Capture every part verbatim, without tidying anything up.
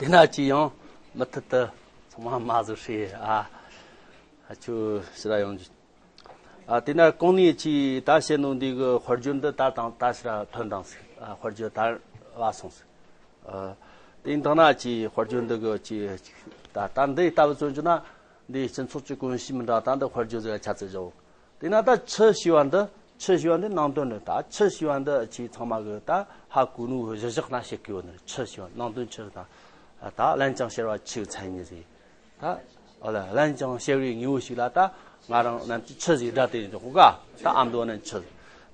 དེ་ན་ཅི་ཡང་མུ་མཐུད་དུ་ཚང་མ་མ་བཟོ་ཧྲི་ཨ། ཨ་ཆུ་ཕྱི་ར་ཡོང་རྒྱུ། ཨ་དེ་ན་གོང་ནས་ཅི་ད་བཤད་ནོ་འདི་གི་དཔལ་འབྱོར་འདི་ད་དང་ད་ཕྱི་ར་ཐོན་དང་ཟིག་ཨ་དཔལ་འབྱོར་ད་བ་སོང་ཟིག་ཨ་དེ་ཡིན་དང་ན་ཅི་དཔལ་འབྱོར་འདི་གི་ཅི་ད་ད་འདི་ལྟ་བུ་བཙོན་རྒྱུ་ན་འདི་སྤྱི་ཚོགས་ཀྱི་གོམས་གཤིས་མི་འདྲ་ད་འདི་དཔལ་འབྱོར་ཟིག་ཆ་ཚད་བཞག་དེ་ན་ད་ཆུ་ཞེས་པ་འདི་ཆུ་ཞེས་པ་འདི་ནང་དོན་རེད། ད་ཆུ་ཞེས་པ་འདི་ཆི་ཚང་མ་གི་ད་ཧ་གོ་ནོ་གཞི་བཞག་ན་བཤད་གི་ཡོད་ནི་རེད། ཆུ་ཞེས་པ་ནང་དོན་ཆི་རེད། ད་ད་རླན་ཅིང་གཤེར་བ་ཆུའི་མཚན་ཉིད་རེད། ད་ཨོ་ལ་རླན་ཅིང་གཤེར་བའི་དངོས་པོ་ཞིག་ལ་ད་ང་རང་རྣམས་ཀྱིས་ཆུ་ཞེས་སྒྲ་དེ་འཇོག་གོ་ག་ད་ཨ་མདོ་ནི་ཆུ་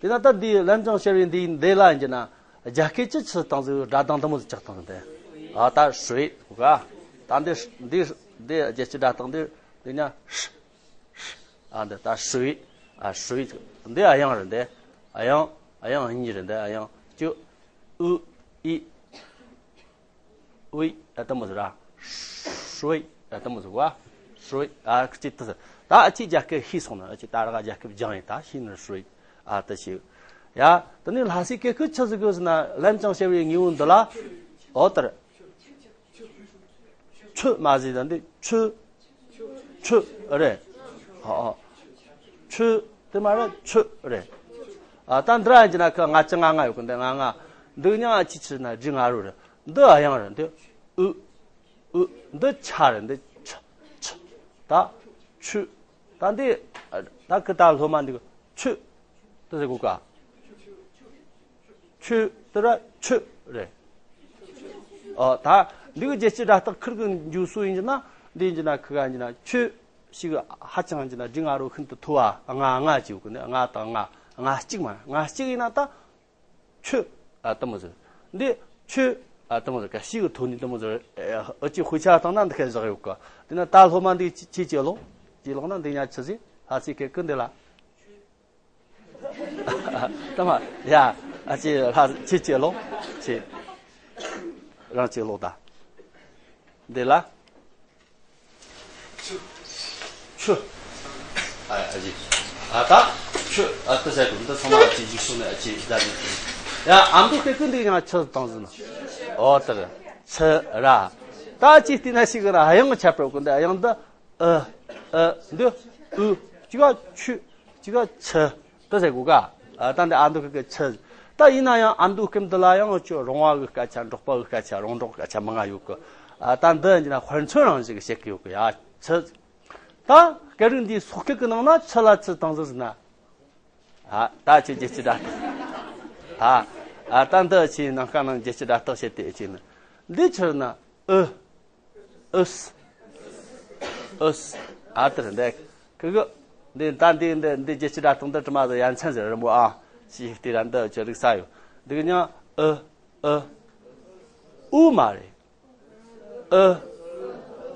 དེ་ན་ད་འདི་རླན་ཅིང་གཤེར་བའི་འདི་འདི་ལ་ཡིན་གྱི་ན་རྒྱ་སྐད་ཀྱི་ཆུ་དང་ཟེར་བའི་སྒྲ་གདངས་དུ་མོ་ཟིག་ཆགས་དང་དེ་ཨ་ད་ཧྲུའེ་གོ་ག་ད་འདི་འདི་འདི་རྒྱལ་སྤྱི་སྒྲ་གདངས་འདི་འདི་ཉ་ཧྲི། ཨ་འདི་ད་ཧྲུའི། ཨ་ཧྲུའི། འདི་ཨ་ཡང་རེད་འདི། ཨ་ཡང་། ཨ་ཡང་གཉིས་རེད་འདི་ཨ་ཡང་གཅིག་ཨུ། ཨི། ཨུའི། ཨ་དེ་མོ་ཟེར་ར། ཧྲུའི། ཨ་དེ་མོ་ཟེར་བ། ཧྲུའི། ཨ་གཅིག་དེ་ཟེར། ད་ཨ་ཅིག་རྒྱ་སྐད་ཤེས་སོང་ན་ཨ་ཅིག་ད་ར་ག་རྒྱ་སྐད་སྦྱང་ཡིན་ད་ཤེས་ན་ཧྲུའི། ཨ་དེ་ཤེས། ཡ། དེ་ནས་ལྷ་སའི་སྐད་ཁུ་ཆི་ཟིག་གི་ཟེར་ན་རླན་ཅིང་གཤེར་བའི་དངོས་པོ་འདི་ལ། ཨོ་ལྟར། ཆུ་མ་ཟིག་དང་འདི་ཆུ། ཆུ་རེད། ཨོ་ཨོ། ཆུ་དེ་མ་རེད་ཆུ་རེད། ཨ་ད་འདི་ར་ཡིན་གྱི་ན་ཁ་ལྔ་བཅུ་ང་ལྔ་ཡོད་གི་འདི་ང་ལྔ། འདི་ཉང་ཨ་ཅི་ཆི་ན་ཇི་ང་རུ་རེད། འདི་ཨ་ཡང་རེད་འདི། ཨུ། ཨུ། འདི་ཆ་རེད་འདི་ཆ། ཆ། ད། ཆུ། ད་འདི། ད་ཁི་ད་སློབ་མ་འདི་གི་ཆུ། དེ་ཟེར་གོ་ག་ཆུ། དེ་ར་ཆུ་རེད། ཨོ་ད་འདི་གི་རྒྱལ་སྤྱི་སྒྲ་རྟགས་ཁིར་གི་འཇུག་སྲོལ་ཡིན་གྱི་ན་འདི་ཡིན་གྱི་ན་ཁི་ག་ཡིན་གྱི་ན་ཆུ་ཞིག་ཧ་ཅང་ཡིན་གྱི་ན་འབྲིང་ང་རོ་ཤིན་ཏུ་མཐོ་བ་ལྔ་ལྔ་ཅིག་ཡོད་གི་ནི་ལྔ་དང་ལྔ་ལྔ་གཅིག་མ་ལྔ་གཅིག་ཡིན་ན་ད། ཆུ། ཨ་དེ་མོ་ཟེར། འདི་ཆུ། ཨ་དེ་མོ་ཟེར་ག་ཤིག་གི་ཐོག་ནས་དེ་མོ་ཟེར། ཨ་ཅི་དཔེ་ཆ་བཏང་ན་འདི་ཁ་བཞག་ཡོད་གི་དེ་ན་ད་སློབ་མ་འདི་ཅི་ཅི་ཅི་ལོ། ཅི་ལོག་ན་འདི་ཉ་ཆི་ཟིག་ཧ་སི་ཁེ་ཀི་འདི་ལ། ད་མ་ཡ། ཨ་ཅི་ལྷ་ཅི་ཅི་ལོག་ཅི། རང་ཅི་ལོག་ད། འདི་ལ། ཆུ། ཨ་ཨ་ཅི། ཨ་ད། ཆུ། ཨ་ཏི་ཟེར་དུ་འདི་ཚང་མ་ཅི་ཞིག་གསུངས་ནས་ཨ་ཅི་ད་ནི། ཡ་ཨ་མདོ་སྐད་ཀུན་འདི་ཡང་ཆུ་དང་ཟིན། ཨོ་ཏི་ར། ཆུ་ར། ད་ཅི་བལྟས་ན་ཞིག་ར་ཧ་ཡང་ཁྱད་པར་ཀུན་འདི་ཨ་ཡང་འདི། ཨ། ཨ། འདི། ཨུ། ཅི་ག་ཆུ། ཅི་ག་ཆུ། ད་ཟེར་གོ་ག་ཨ་ད་འདི་ཨ་མདོ་སྐད་ཀྱི་ཆུ། ད་ཡིན་ན་ཡང་ཨ་མདོ་སྐད་འདི་ལ་ཡང་ཅི་རོང་བ་གི་སྐད་ཆ་འབྲོག་པ་གི་སྐད་ཆ་རོང་འབྲོག་སྐད་ཆ་མང་ང་ཡོད་གི་ཨ་ད་འདི་ཡིན་ན་དཔེ་མཚོན་རང་བཞིན་གྱི་བཤད་གི་ཡོད་གི་ཡ་ཆུ། ད་སྐད་རིགས་འདིའི་སོག་སྐད་ཀྱི་ནང་ན་ཆུ་ལ་ཆི་དང་ཟེར་ན། ཨ་ད་ཆི་རྒྱལ་སྤྱི་སྒྲ་རྟགས། ཨ་ཨ་ད་འདི་ཆི་ནམ་མཁའ་ནང་རྒྱལ་སྤྱི་སྒྲ་རྟགས་བཤད་དེ་ཆི་ནི། འདི་ཆི་ན་ཨུ། ཨུས། ཨུས། ཨ་ཏི་རེད་འདི། ཁི་གི། འདི་ད་འདི་འདི་འདི་རྒྱལ་སྤྱི་སྒྲ་རྟགས་འདི་དྲི་མ་ཟེར་ཡ་མཚན་ཟེར་རི་མོ་ཨ། ཞིག་དེ་ར་འདི་ཅི་རིག་ས་ཡོད། འདི་གི་ཉ་ཨུ། ཨུ། ཨུ་མ་རེད། ཨུ།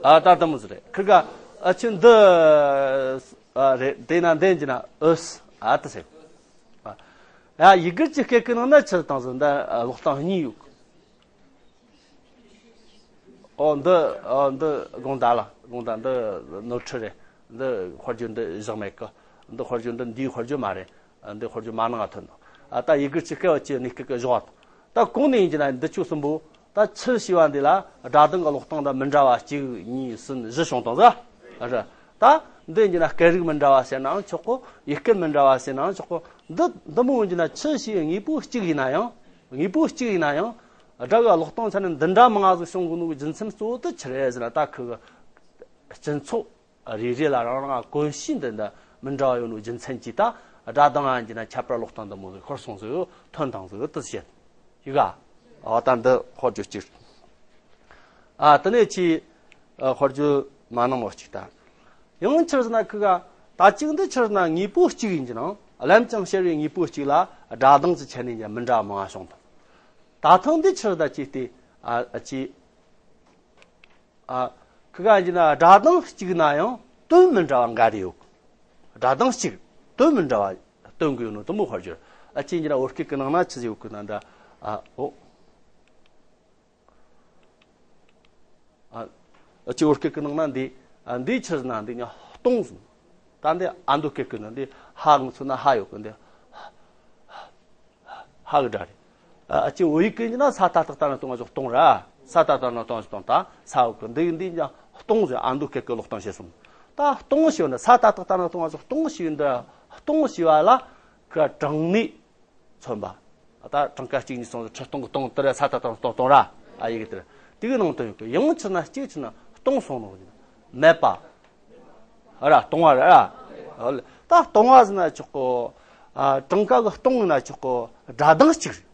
ཨ་ད་ད་མོ་ཟེར་རེད་ཁི་ག་ཨ་ཆི་འདི། ཨ་རེད་དེ་ན་འདི་འཇི་ན་ཨུས། ཨ་ཏི་ཟེར། ཡ་ཡི་གེ་གཅིག་སྐད་ཀི་ནང་ན་ཆི་དང་ཟེར་འདི་ཀློག་སྟངས་གཉིས་ཡོད། ཨོ་འདི་ཨོ་འདི་དགོང་དག་ལ་དགོང་དག་འདི་ནོར་འཁྲུལ་རེད། འདི་དཔེར་བརྗོད་འདི་བཞག་མེད་གི་འདི་དཔེར་བརྗོད་འདི་འདིའི་དཔེར་བརྗོད་མ་རེད། འདི་དཔེར་བརྗོད་མ་ནང་ང་ཐོན་འདུག་ཨ་ད་ཡི་གེ་གཅིག་སྐད་བ་གཅིག་གནས་སྐད་གི་བཞག་པ་དང་། ད་གོང་ནས་ཡིན་གྱི་ན་འདི་ཆོ་གསུམ་པོ་ད་ཆུ་ཞེས་པ་འདི་ལ་སྒྲ་གདངས་ཀྱི་ཀློག་སྟངས་དང་མི་འདྲ་བ་གཅིག་གཉིས་གསུམ་བཞི་བྱུང་དང་ཟ། ཨ་རེད། ད་འདི་ཡིན་གྱི་ན་སྐད་རིགས་མི་འདྲ་བ་ཟེར་ནའང་ཆོག་གོ་ཡི་གེ་མི་འདྲ་བ་ཟེར་ནའང་ཆོག་གོ་འདི་འདི་མོ་ཡིན་གྱི་ན་ཆུ་ཞེས་དངོས་པོ་གཅིག་ཡིན་ན་ཡང་དངོས་པོ་གཅིག་ཡིན་ན་ཡང་། སྒྲ་གི་ཀློག་སྟངས་ཆ་ནས་འདི་འདྲ་མང་ང་ཟིག་བྱུང་གི་ནོ་གི་རྒྱུ་མཚན་གཙོ་བོ་དེ་ཆི་རེད་ཟེར་ན་ད་ཁུ་གི་སྤྱི་ཚོགས་རེ་རེ་ལ་རང་རང་གོམས་གཤིས་འདི་འདྲ་མི་འདྲ་བ་ཡོད་ནོ་རྒྱུ་མཚན་གྱིས་ད་སྒྲ་གདངས་ཡིན་གྱི་ན་ཁྱད་པར་ཀློག་སྟངས་འདི་མོ་ཟིག་ཤོར་སོང་ཟིག་ཐོན་དང་ཟིག་དེ་བཤད་ཡི་ག་ཨ་ད་འདི་དཔེར་བརྗོད་གཅིག་ཨ་དེ་ནས་ཆི་དཔེར་བརྗོད་མ་ནང་མོ་གཅིག་ད་ཡང་ཆི་ཟེར་ན་ཁུ་ག་ད་གཅིག་འདི་ཆི་ཟེར་ན་དངོས་པོ་གཅིག་ཡིན་གྱི་ནང་རླན་ཅིང་གཤེར་བའི་དངོས་པོ་གཅིག་ལ་སྒྲ་གདངས་ཀྱི་ཆ་ནས་ཀྱང་མི་འདྲ་བ་མང་བ་བྱུང་དང་། ད་ཐེངས་འདི་ཆི་ཟེར་ད་ཅིག་སྟེ་ཨ་ཅི། ཨ། ཁི་ག་ཡིན་ན་སྒྲ་གདངས་གཅིག་ན་ཡང་དོན་མི་འདྲ་བ་འགའ་རེ་ཡོད། སྒྲ་གདངས་གཅིག་དོན་མི་འདྲ་བ་སྟོན་གི་ཡོད་ནོ་དུ་མོ་དཔེར་བརྗོད། ཨ་ཅི་ཡིན་ན་བོད་སྐད་ཀྱི་ནང་ན་ཆི་ཟིག་ཡོད་གི་ན་འདྲ། ཨ་ཨོ། ཨ་ཅི་བོད་སྐད་ཀྱི་ནང་ན་འདི་ཨ་འདི་ཆི་ཟེར་ན་འདི་ཉ་སྟོང་ཟིན། ད་འདི་ཨ་མདོ་སྐད་ཀྱི་ནང་འདི་ཧ་ངོ་ཚོ་ན་ཧ་ཡོད་གི་འདི། ཧ་གི་སྒྲ་རེད། ཨ་ཅི་འོ་ཡིག་གི་ཡིན་ན་ས་ད་བཏགས་ད་ན་སྟོང་ང་ཞོག་སྟོང་ར། ས་ད་ལྟ་ན་སྟོང་ཞིག་སྟོང་ད་ས་འོག་གི་འདི་འདི་ཀྱང་སྟོང་ཟེར་ཨ་མདོ་སྐད་ཀྱི་ཀློག་སྟངས་བཤད་སོང་། ད་སྟོང་ཞིག་ཡོད་ན་ས་ད་ལྟ་ན་སྟོང་ཟེར་སྟོང་ཞིག་ཡོད་འདི་སྟོང་ཞིག་བ་ལ་ཁ་གྲངས་ནི་མཚོན་པ། ད་གྲངས་ཀ་གཅིག་གཉིས་གསུམ་ཁྲི་སྟོང་གི་སྟོང་དེར་ས་ད་ལྟ་སྟོང་སྟོང་ར། ཨ་ཡི་གེ་དེར་དེ་གི་ནང་དོན་ཡོད་གི། ཡང་ཆི་ན་གཅིག་ཆི་ན་སྟོང་སོང་ནོ་མེད་པ། ཨ་ར་སྟོང་བ་ར་ར། ད་སྟོང་བ་ཟེར་ན་ཆོག་གོ། ཨ་གྲངས་ཀ་གི་སྟོང་ན་ཆོག་གོ། སྒྲ་གདངས་གཅིག་རེད།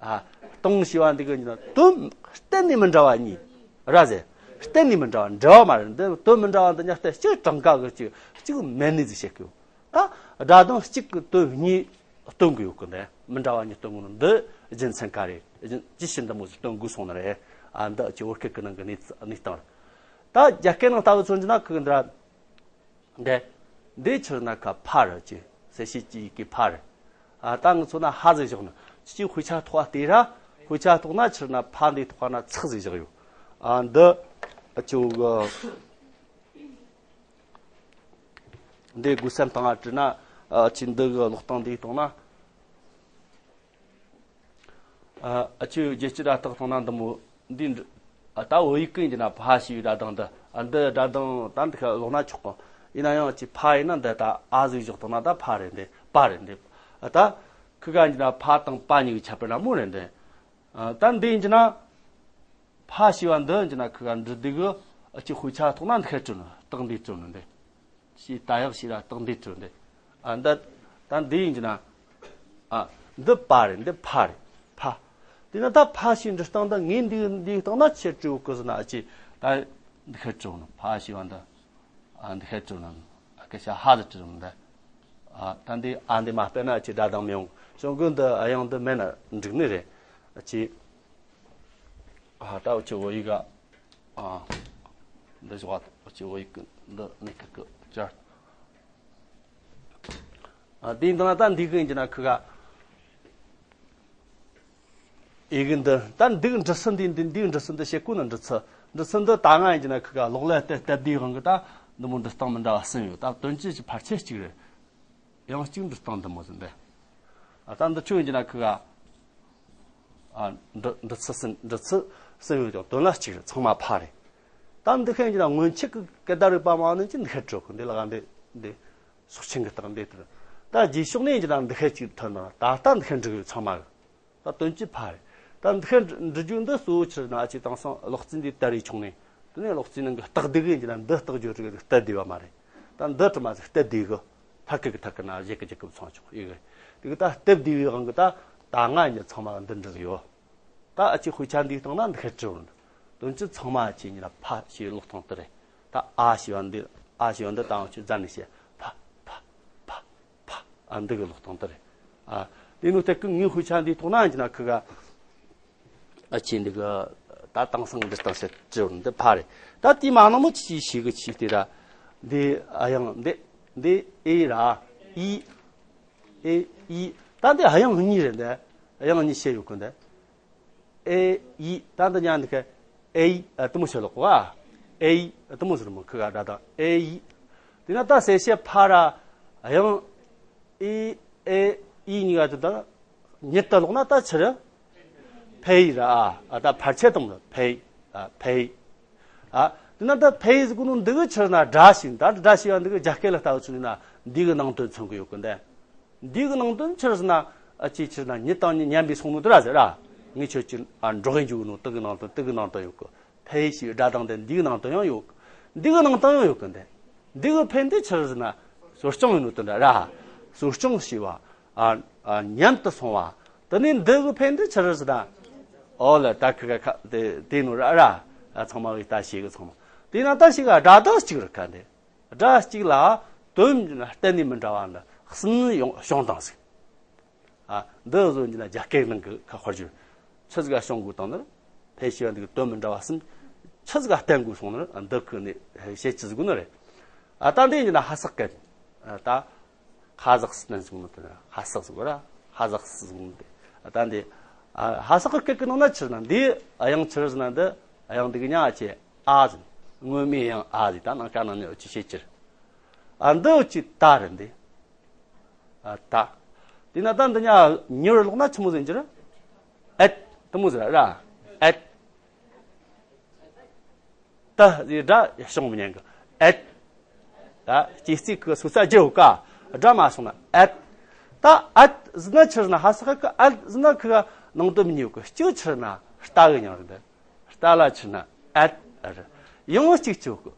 ཨ་སྟོང་ཞེས་པ་འདི་གི་ཡིན་ན་དོན་གཏན་ནས་མི་འདྲ་བ་གཉིས་ར་ཟེར། གཏན་ནས་མི་འདྲ་བ་འདྲ་བ་མ་རེད། འདི་དོན་མི་འདྲ་བ་འདི་ཉག་གཏན་གཅིག་གྲངས་ཀ་གི་གཅིག་གཅིག་མེད་ནི་ཟིག་བཤད་གི་ཡོད། ད་སྒྲ་གདངས་གཅིག་གི་དོན་གཉིས་སྟོན་གི་ཡོད་གི། འདི་མི་འདྲ་བ་གཉིས་སྟོན་གི་ནོ་འདི་རྒྱུ་མཚན་ག་རེད། ཅི་ཕྱིར་འདི་མོ་ཟིག་སྟོན་དགོས་སོང་ནི་རེད། ཨ་འདི་ཅི་བོད་སྐད་གི་ནང་གི་གནས་གནས་སྟངས་རེད། ད་རྒྱ་སྐད་ནང་ལྟ་བུ་མཚོན་རྒྱུ་ན་ཁི་གི་འདི་ར། འདི། འདི་ཕྱིར་ན་ཁ་ཕ་ར་ཅི། གསལ་བྱེད་ཀྱི་ཡི་གེ་ཕ་རེད། ཨ་ད་ངི་ཚོ་ན་ཧ་ཟིག་བཞག་ན་ཅི་ཅི་དཔེ་ཆ་ཐོག་ལྟོས་ར། དཔེ་ཆ་ཐོག་ན་ཕྱིར་ན་ཕ་འདི་ཐོག་ན་ཚག་ཟིག་བཞག་ཡོད། ཨ་འདི་ཨ་ཅོ་གི་འདི་དགོས་སེམས་བཏང་ང་བྲིས་ན། ཨ་ཅི་འདི་གི་ཀློག་སྟངས་འདི་བཏང་ན། ཨ་ཨ་ཆོས་རྒྱལ་སྤྱི་སྒྲ་རྟགས་བཏང་ན་འདི་མོ་འདི་འདྲ། ཨ་ད་བོད་ཡིག་གི་ཡིན་ན་ཕ་ཞེས་པའི་སྒྲ་གདངས་འདི། ཨ་འདི་སྒྲ་གདངས་ད་འདི་ཁ་ལོག་ན་ཆོག་གོ། ཡིན་ན་ཡང་ཅི་ཕ་ཡིན་ན་འདི་ད་ཨ་ཟིག་བཞག་བཏང་ན་ད་ཕ་རེད་འདི་པ་རེད་འདི། ཨ་ད་ཁི་ག་ཡིན་ན་ཕ་དང་པ་གཉིས་ཀྱི་ཁྱད་པར་ན་མོ་རེད་འདི། ཨ་ད་འདི་ཡིན་ན་ཕ་ཞེས་པ་འདི་ཡིན་ན་ཁི་ག་འབྲི་དུས་གི་ཨ་ཅི་དཔེ་ཆ་ཐོག་ན་འདི་ཁ་བྲིས་ནི་རྟགས་འདི་བྲིས་ནི་འདི། ཞེས་ད་ཡག་ཞེས་ལ་རྟགས་འདི་བྲིས་འདི། ཨ་འདི་ད་འདི་ཡིན་གྱི་ན། ཨ་འདི་པ་རེད། འདི་ཕ་རེད། ཕ། དེ་ན་ད་ཕ་ཞེས་འབྲི་སྟངས་ད་ངས་འདི་འདི་སྟངས་ན་ཆེར་བྲིས་གི་ཟེར་ན། ཨ་ཅི་ད་འདི་ཁ་བྲིས་ནི་ཕ་ཞེས་པ་འདི། ཨ་འདི་ཁ་བྲིས་ནི་ཨ་སྐད་ཆ་ཧ་ཟིག་བྲིས་འདི། ཨ་ད་འདི་ཨ་འདི་མ་སྤེལ་ན་ཨ་ཅི་སྒྲ་གདངས་མི་ཡོང་། གཞུང་གི་འདི་ཨ་ཡང་འདི་མེད་ན་འགྲིག་ནི་རེད། ཨ་ཅི། ཨ་ད་འུ་ཆོ་བོད་ཡིག་ག་ཨ་འདི་ཞོག་འུ་ཆོ་བོད་ཡིག་གི་འདི་གནས་སྐབས་ཀྱི་སྦྱར། ཨ་དེའི་འདི་ན་ད་འདི་གི་ཡིན་གྱི་ན་ཁི་ག་ཨེ་གི་འདི་ད་འདི་གི་འབྲི་ཚུལ་འདི་འདི་འདི་གི་འབྲི་ཚུལ་འདི་བཤད་གོ་ནི། འབྲི་ཚུལ་འབྲི་ཚུལ་འདི་ད་ང་ཡིན་གྱི་ན་ཁི་ག་ལོག་ལ་བལྟས་བལྟས་དུས་གང་གི་ད་འདི་མོ་འབྲི་སྟངས་མི་འདྲ་བ་གསུམ་ཡོད། ད་དོན་སྤྱི་ཕལ་ཆེར་གཅིག་རེད། ཡང་གཅིག་འབྲི་སྟངས་འདི་མོ་ཟིན་ཏེ། ཨ་ད་འདི་ཆོས་ཡིན་གྱི་ན་ཁི་ག་ཨ་འབྲི་འབྲི་ཚུལ་གསུམ་འབྲི་ཚུལ་གསུམ་ཡོད་ཀྱང་དོན་ལ་གཅིག་རེད། ཚང་མ་ཕ་རེད། ད་འདི་ཁ་ཡིན་གྱི་ན་སྔོན་ཆད་ཀྱི་སྐད་བརྡ་རིག་པ་མང་ནི་ཅི་འདི་ཁ་བྲིས་གི་འདི་ལ་ག་འདི་འདི་སོག་ཆེན་གྱི་རྟགས་འདི་ལྟར། ད་རྗེས་ཕྱོགས་ནས་ཡིན་གྱི་ན་འདི་ཁ་གཅིག་ཐོན་ན་ད་ལྟ་འདི་ཁ་འབྲི་གི་ཡོད་ཚང་མ་གི། ད་དོན་གཅིག་ཕ་རེད། ད་འདི་ཁ་འབྲི་རྒྱུ་འདི་གཙོ་བོ་ཕྱིར་ན་ཨ་ཅི་དེང་སང་ཀློག་རྩིས་འདི་དར་རེ་བྱུང་ནས། དེ་ནས་ཀློག་རྩིས་ནང་གི་རྟགས་འདི་གི་ཡིན་གྱི་ན་འདི་རྟགས་སྦྱོར་རིགས་རྟགས་བསྡུས་པ་མ་རེད། ད་འདི་དྲི་མ་ཟིག་རྟགས་བསྡུས་གི་ཐད་ཀི་གི་ཐད་ཀི་ན་བཞི་གི་བརྒྱད་གི་ཚང་ཆོག་ཡི་གི། དེ་གི་ད་རྟགས་བསྡུས་པའི་དབང་གི་ད་ད་ང་ཡིན་ཚང་མ་འདི་འབྲི་གི་ཡོད། ད་ཨ་ཅི་དཔེ་ཆ་འདི་བཏང་ན་འདི་ཁ་བྲིས་འོང་། དོན་གཅིག་ཚང་མ་ཨ་ཅི་ཡིན་ན་ཕ་ཞེས་ཀློག་སྟངས་དེ་རེད། ད་ཨ་ཞེས་པ་འདི་ཨ་ཞེས་པ་འདི་ད་ང་ཆོས་རྫ་ནས་བཤད་ཕ་ཕ་ཕ་ཕ། ཕ། ཨ་འདི་གི་ཀློག་སྟངས་དེ་རེད། ཨ་དེ་ནོ་དེ་ཀི་ངའི་དཔེ་ཆ་འདི་ཐོག་ན་ཡིན་ན་ཁི་ག་ཨ་ཆེ་འདི་གི་ད་དེང་སང་འབྲི་སྟངས་ཟེར་བྲིས་འདི་ཕ་རེད། ད་དེ་མ་ནང་མོ་ཅི་ཞིག་གི་ཆི་དེ་ར། འདི་ཨ་ཡང་འདི་འདི་ཨེ་ར་ཨི་ཨེ་ཨི། ད་འདི་ཨ་ཡང་གཉིས་རེད། འདི་ཨ་ཡང་གཉིས་བཤད་ཡོད་གི་འདི། ཨེ་ཡི། ད་འདི་ཉག་འདི་ཁ་ཨེ་ཡི་ཨ་དུ་མོ་ཤ་ལོག་གོ་ཨ། ཨེ་ཡི་ཨ་དུ་མོ་ཟེར་མོ་ཁི་ག་ད་ད་ཨེ་ཡི། དེ་ན་ད་གསལ་བཤད་ཕ་ར་ཡང་ཨེ་ཨེ་ཡི་གཉིས་ཀ་དུ་ད་ཉིད་དུ་ལོག་ན་ད་ཕྱིར་ཕེ་ཡི་ར་ཨ། ཨ་ད་ཕར་ཆད་དང་ཕེ་ཡི་ཨ་ཕེ་ཡི། ཨ་དེ་ན་ད་ཕེ་ཡི་ཟེར་གོ་ནོ་འདི་གི་ཕྱིར་ན་སྒྲ་ཞིག་ད་སྒྲ་ཞིག་ཡང་འདི་གི་རྒྱ་སྐད་ལ་ལྟ་བུ་ཚུལ་ན་འདི་གི་ནང་དོན་མཚོན་གི་ཡོད་གི་འདི། འདི་གི་ནང་དོན་ཕྱིར་ཟེར་ན་ཨ་ཅི་ཕྱིར་ན་ཉིད་དང་ཉིད་མཉམ་པའི་སོང་ནོ་དེ་ར་ཟེར་ར། ངས་ཁྱོད་ཀྱི་ཨ་འགྲོགས་གིན་འཇུག་ནོ་དེ་གི་ནང་དོན་དེ་གི་ནང་དོན་ཡོད་གི། ཕེ་ཡི་ཞེས་པའི་སྒྲ་གདངས་དེ་འདི་གི་ནང་དོན་ཡང་ཡོད་གི། འདི་གི་ནང་དོན་ཡང་ཡོད་གི་འདི། འདི་གི་ཕན་དེ་ཕྱིར་ཟེར་ན་གསོ་སྐྱོང་ཡིན་ནོ་དེ་འདྲ་ར། གསོ་སྐྱོང་ཞེས་པ་ཨ་ཨ་མཉམ་དུ་སོང་བ། དེ་ནས་འདི་གི་ཕན་དེ་ཕྱིར་ཟེར་ན། ཨོ་ལ་ད་ཁི་ག་ཁ་དེ་དེ་ནོ་ར་ར། ཨ་ཚང་མ་གི་ད་ཞེས་གི་ཚང་མ། དེ་ན་ད་ཞིག་ག་སྒྲ་གདངས་གཅིག་རེད་ཁ་འདི། སྒྲ་གཅིག་ལ་དོན་གཏན་ནས་མི་འདྲ་བ་འདི་གསུམ་ཡོང་བྱུང་དང་ཟིག་ཨ་འདི་བཟོ་རྒྱུ་ན་རྒྱ་སྐད་ནང་གི་ཁ་དཔེར་བརྗོད་ཆི་ཟིག་ག་བྱུང་དགོས་དང་ནི། ཕལ་ཆེ་བ་འདི་གི་དོན་མི་འདྲ་བ་གསུམ་ཆི་ཟིག་ག་བསྟན་དགོས་སོང་ནི་འདི་གི་ནི་བཤད་ཅི་ཟིག་ནི་རེད། ཨ་ད་འདི་ཡིན་ན་ཧ་སག་སྐད་ད། ཧ་ཟག་སི་ནན་ཟུག་ནི་དེ་ཧ་སག་ཟུག་ར། ཧ་ཟག་སི་ཟུག་ནི་དེ། ད་འདི་ཧ་སག་གི་སྐད་ཀྱི་ནང་ན་ཕྱིར་ན་འདི་ཨ་ཡང་ཕྱིར་ཟེར་ན་འདི་ཨ་ཡང་འདི་གི་ཉག་ཆེ་ཨ་ཟིན། སྔོན་མའི་ཡང་ཨ་ཟིན། ད་ནང་ཀ་ནང་ནས་འུ་ཅི་བྱེད་ཕྱིར། ཨ་འདི་འུ་ཅི་ད་རེད་འདི། ཨ་ད། དེ་ན་ད་འདི་ཉག་ཉི་རུ་ལོག་ན་ཆི་མོ་ཟིན་ཕྱིར། ཨེད། དེ་མོ་ཟིན་ར། ཨེད། ད་ཟེར་སྒྲ་བྱུང་མི་ཉན་གི། ཨད། ད་སྐྱེ་རྩིས་ཀྱི་སོ་ས་བརྗེ་བོ་ཀ། སྒྲ་མ་སོང་ན་ཨད། ད་ཨད་ཟེར་ན་ཆི་ཟེར་ན། ཧ་ས་ཁ་གི་ཨད་ཟེར་ན་ཁི་ག་ནང་དོན་མི་ཉན་གི། གཅིག་ཆི་ཟེར་ན་རྟ་གི་མྱིང་རེད། རྟ་ལ་ཆི་ཟེར་ན་ཨད་རེད། ཡང་གཅིག་ཆི་གི།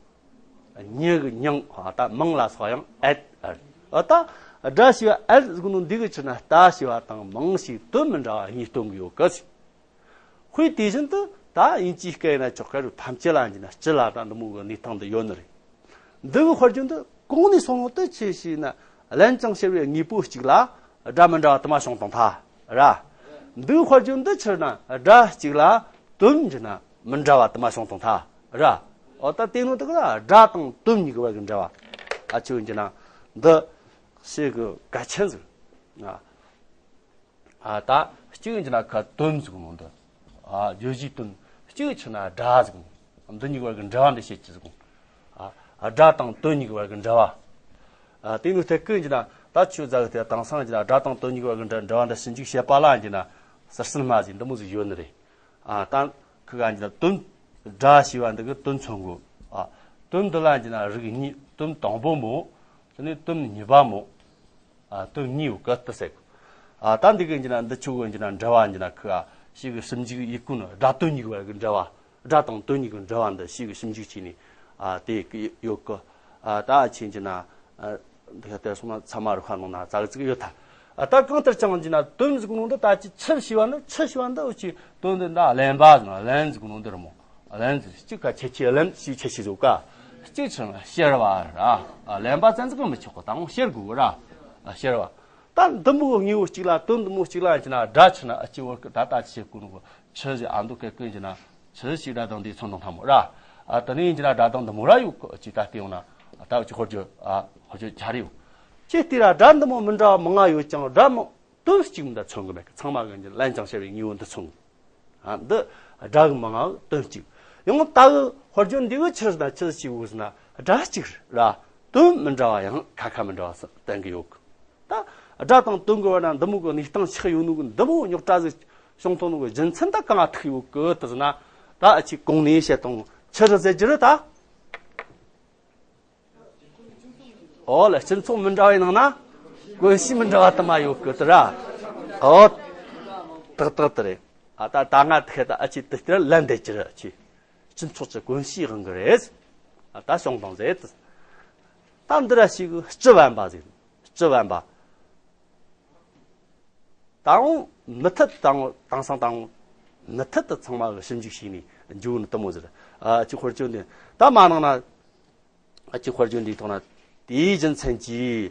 མྱི་གི་མྱིང་ད་མིང་ལ་སོགས་ཡང་ཨད་རེད། འོ་ད་སྒྲ་ཞེས་པ་ཨད་ཟེར་གོ་ནོ་འདི་གི་ཆི་ཟེར་ན་རྟ་ཞེས་པ་དང་མིང་ཞེས་དོན་མི་འདྲ་བ་གཉིས་སྟོན་གི་ཡོད་གི། དཔེ་དེ་བཞིན་དུ་ད་དབྱིན་ཇིའི་སྐད་ཡིན་ན་ཆོག་གི། རུ་ཐམས་ཅད་ལ་ཡིན་ན་སྤྱི་ལ་ད་འདི་མོ་གི་གནས་སྟངས་འདི་ཡོད་ནི་རེད། འདི་གི་དཔེར་བརྗོད་འདི་གོང་ནས་སོང་ནོ་དེ་ཆི་ཟེར་ན། བླན་ཅིང་ཞེས་པའི་དངོས་པོ་གཅིག་ལ་སྒྲ་མི་འདྲ་བ་དུ་མ་བྱུང་བཏང་ཐལ་ར། འདི་གི་དཔེར་བརྗོད་འདི་ཆི་ཟེར་ན། སྒྲ་གཅིག་ལ་དོན་ཟེར་ན་མི་འདྲ་བ་དུ་མ་བྱུང་བཏང་ཐལ་ར། འོ་ད་དེ་ནོ་དེ་གི་ལ་སྒྲ་དང་དོན་གཉིས་ཀྱི་བར་གྱི་འབྲེལ་བ། ཨ་ཆི་ཟེར་ན་འདི་ཞེ་གི་གལ་ཆེན་ཟིག་ཨ། ཨ་ད་གཅིག་ཡིན་གྱི་ན་ཁ་དོན་ཟེར་གོ་ནོ་འདི། ཨ་བརྗོད་གཞིའི་དོན། གཅིག་ཆི་ཟེར་ན་སྒྲ་ཟེར་གོ་ནོ། འདི་གཉིས་ཀྱི་བར་གྱི་འབྲེལ་བ་འདི་བཤད་ཀྱི་ཟེར་གོ། ཨ་སྒྲ་དང་དོན་གཉིས་ཀྱི་བར་གྱི་འབྲེལ་བ། ཨ་དེ་ནི་ཐད་ཀུན་གྱི་ན་ད་ཆོས་ཟླ་གི་དེ་དེང་སང་གྱི་ན་སྒྲ་དང་དོན་གཉིས་ཀྱི་བར་གྱི་འབྲེལ་བ་འདི་ཞིབ་འཇུག་བྱེད་པ་ལ་གྱི་ན་ཟུར་སྣོན་མ་ཟིག་འདི་མོ་ཟིག་ཡོད་ནི་རེད། ཨ་ད་ཁི་ག་གྱི་ན་དོན། སྒྲ་ཞེས་པ་འདི་གི་དོན་མཚོན་གོ། ཨ་དོན་འདི་ལ་གྱི་ན་རིགས་གཉིས། དོན་དང་པོ་མོ། དེ་ནས་དོན་གཉིས་པ་མོ། ཨ་དོན་གཉིས་ཡོད་གི་དེ་ཟེར་གོ། ཨ་ད་འདི་གི་གྱི་ན་འདི་ཆོ་གི་གྱི་ན་འབྲེལ་བ་གྱི་ན་ཁི་ག་ཞེ་གི་ཞིབ་འཇུག་ཡེད་གོ་ནོ། སྒྲ་དོན་གཉིས་ཀྱི་བར་གྱི་འབྲེལ་བ། སྒྲ་དང་དོན་གཉིས་ཀྱི་འབྲེལ་བ་འདི་ཞེ་གི་ཞིབ་འཇུག་བྱས་ནས་ཨ་དེ་གི་ཡོད་གི། ཨ་ད་ཨ་ཆེན་གྱི་ན་ཨ་འདི་ག་དེ་སོང་ན་ཚད་མ་རིག་པ་ནང་ན་ཙག་ཙིག་ཡོད་ཐལ། ཨ་ད་གང་ལྟར་ཀྱང་གྱི་ན་དོན་ཟེར་གོ་ནོ་འདི་ད་ཅི་ཆི་ཞེས་པ་ནི། ཆི་ཞེས་པ་འདི་འུ་ཅི་དོན་འདི་འདྲ་གླེན་པ་ཟེར་ན། གླེན་ཟེར་གོ་ནོ་འདི་རེད་མོ། གླེན་ཟེར། གཅིག་ག་ཁྱད་ཆོས་གླེན་ཞེས་ཁྱད་ཆོས་ཟེར་ག། གཅིག་ཆི་ཟེར་ན་ཤེར་བ་ར། ཨ་གླེན་པ་ཙམ་ཟིག་གིས་མི་ཆོག་གི། ད་རུང་ཤེར་དགོས་ར། ཨ་ཤེར་བ། ད་འདི་མོ་གི་དངོས་པོ་གཅིག་ལ། དོན་འདི་མོ་གཅིག་ལ་གྱི་ན་སྒྲ་ཆི་ཟེར་ན་ཨ་ཅི་བོར་གི། ད་ད་ཅི་བྱེད་གོ་ནོ་གི། ཆི་ཟེར། ཨ་མདོ་སྐད་ཀུན་གྱི་ན་ཆི་ཞེས་སྒྲ་དང་དོན་མཚོན་དང་ཐ་མོ་ར། ཨ་དེ་ནས་ཡིན་གྱི་ན་སྒྲ་དང་འདི་མོ་ར་ཡོད་གི། ཅི་ད་བལྟས་ཡོང་ན་ད་ཅི་དཔེར་བརྗོད། ཨ་དཔེར་བརྗོད་ཆ་རེ་ཡོད། ཅི་སྟེ་ར་སྒྲ་འདི་མོ་མི་འདྲ་བ་མང་ང་ཡོད་ཀྱང་སྒྲ་མོ་དོན་གཅིག་མི་འདྲ་མཚོན་གི་མེད་གི། ཚང་མ་གི་གྱི་བླན་ཅིང་ཞེས་པའི་དངོས་པོ་འདི་མཚོན་གི། ཨ་འདི་སྒྲ་གི་མང་ང་དོན་གཅིག། ཡང་ད་གི་དཔེར་བརྗོད་འདི་གི་ཆི་ཟེར་ན་ཆི་ཟིག་ཟེར་ན། སྒྲ་གཅིག་ར་དོན་མི་འདྲ་བ་ཡང་ཁ་ཁ་མི་འདྲ་བ་སྟོན་གི་ཡོད་གི། ད་སྒྲ་དང་དོན་གྱི་བར་ན་འདི་མོ་གི་གནས་སྟངས་ཆགས་ཡོད་ནོ་གི། འདི་མོ་རྙོག་དྲ་ཟིག་བྱུང་ཐུབ་ནོ་གི་རྒྱུ་མཚན་ད་གང་ང་ཐུག་ཡོད་གི་དེ་ཟེར་ན། ད་ཨ་ཅི་གོང་ནས་བཤད་དང་ཆི་རུ་ཟེར་རྒྱུ་རེད་ད། འོ་ལ་སྤྱི་ཚོགས་མི་འདྲ་བའི་ནང་ན་གོམས་གཤིས་མི་འདྲ་བ་དུ་མ་ཡོད་གི་དེ་ར། འོ་ཏག་ཏག་དེ་རེད། ཨ་ད་ད་ང་ཐུག་ད་ཨ་ཅི་དེ་ལྟར་ལན་འདེབས་རྒྱུ་རེད། ཨ་ཅི་སྤྱི་ཚོགས་ཀྱི་གོམས་གཤིས་དབང་གི་རེད། ཨ་ད་བྱུང་བཏང་ཟེར་དེ། ད་འདི་ར་ཞིག་སྤྱི་བན་པ་ཟེར། སྤྱི་བན་པ། ད་འོང་མུ་མཐུད་དང་དེང་སང་ད་འོང་མུ་མཐུད་དུ་ཚང་མ་གི་ཞིབ་འཇུག་བྱས་ནས་འཇུག་ནི་དུ་མོ་ཟེར། ཨ་ཅི་དཔེར་བརྗོད་འདི་ད་མ་གནང་ན། ཨ་ཅི་དཔེར་བརྗོད་འདིའི་ཐོག་ན་དེའི་རྒྱུ་མཚན་གྱིས།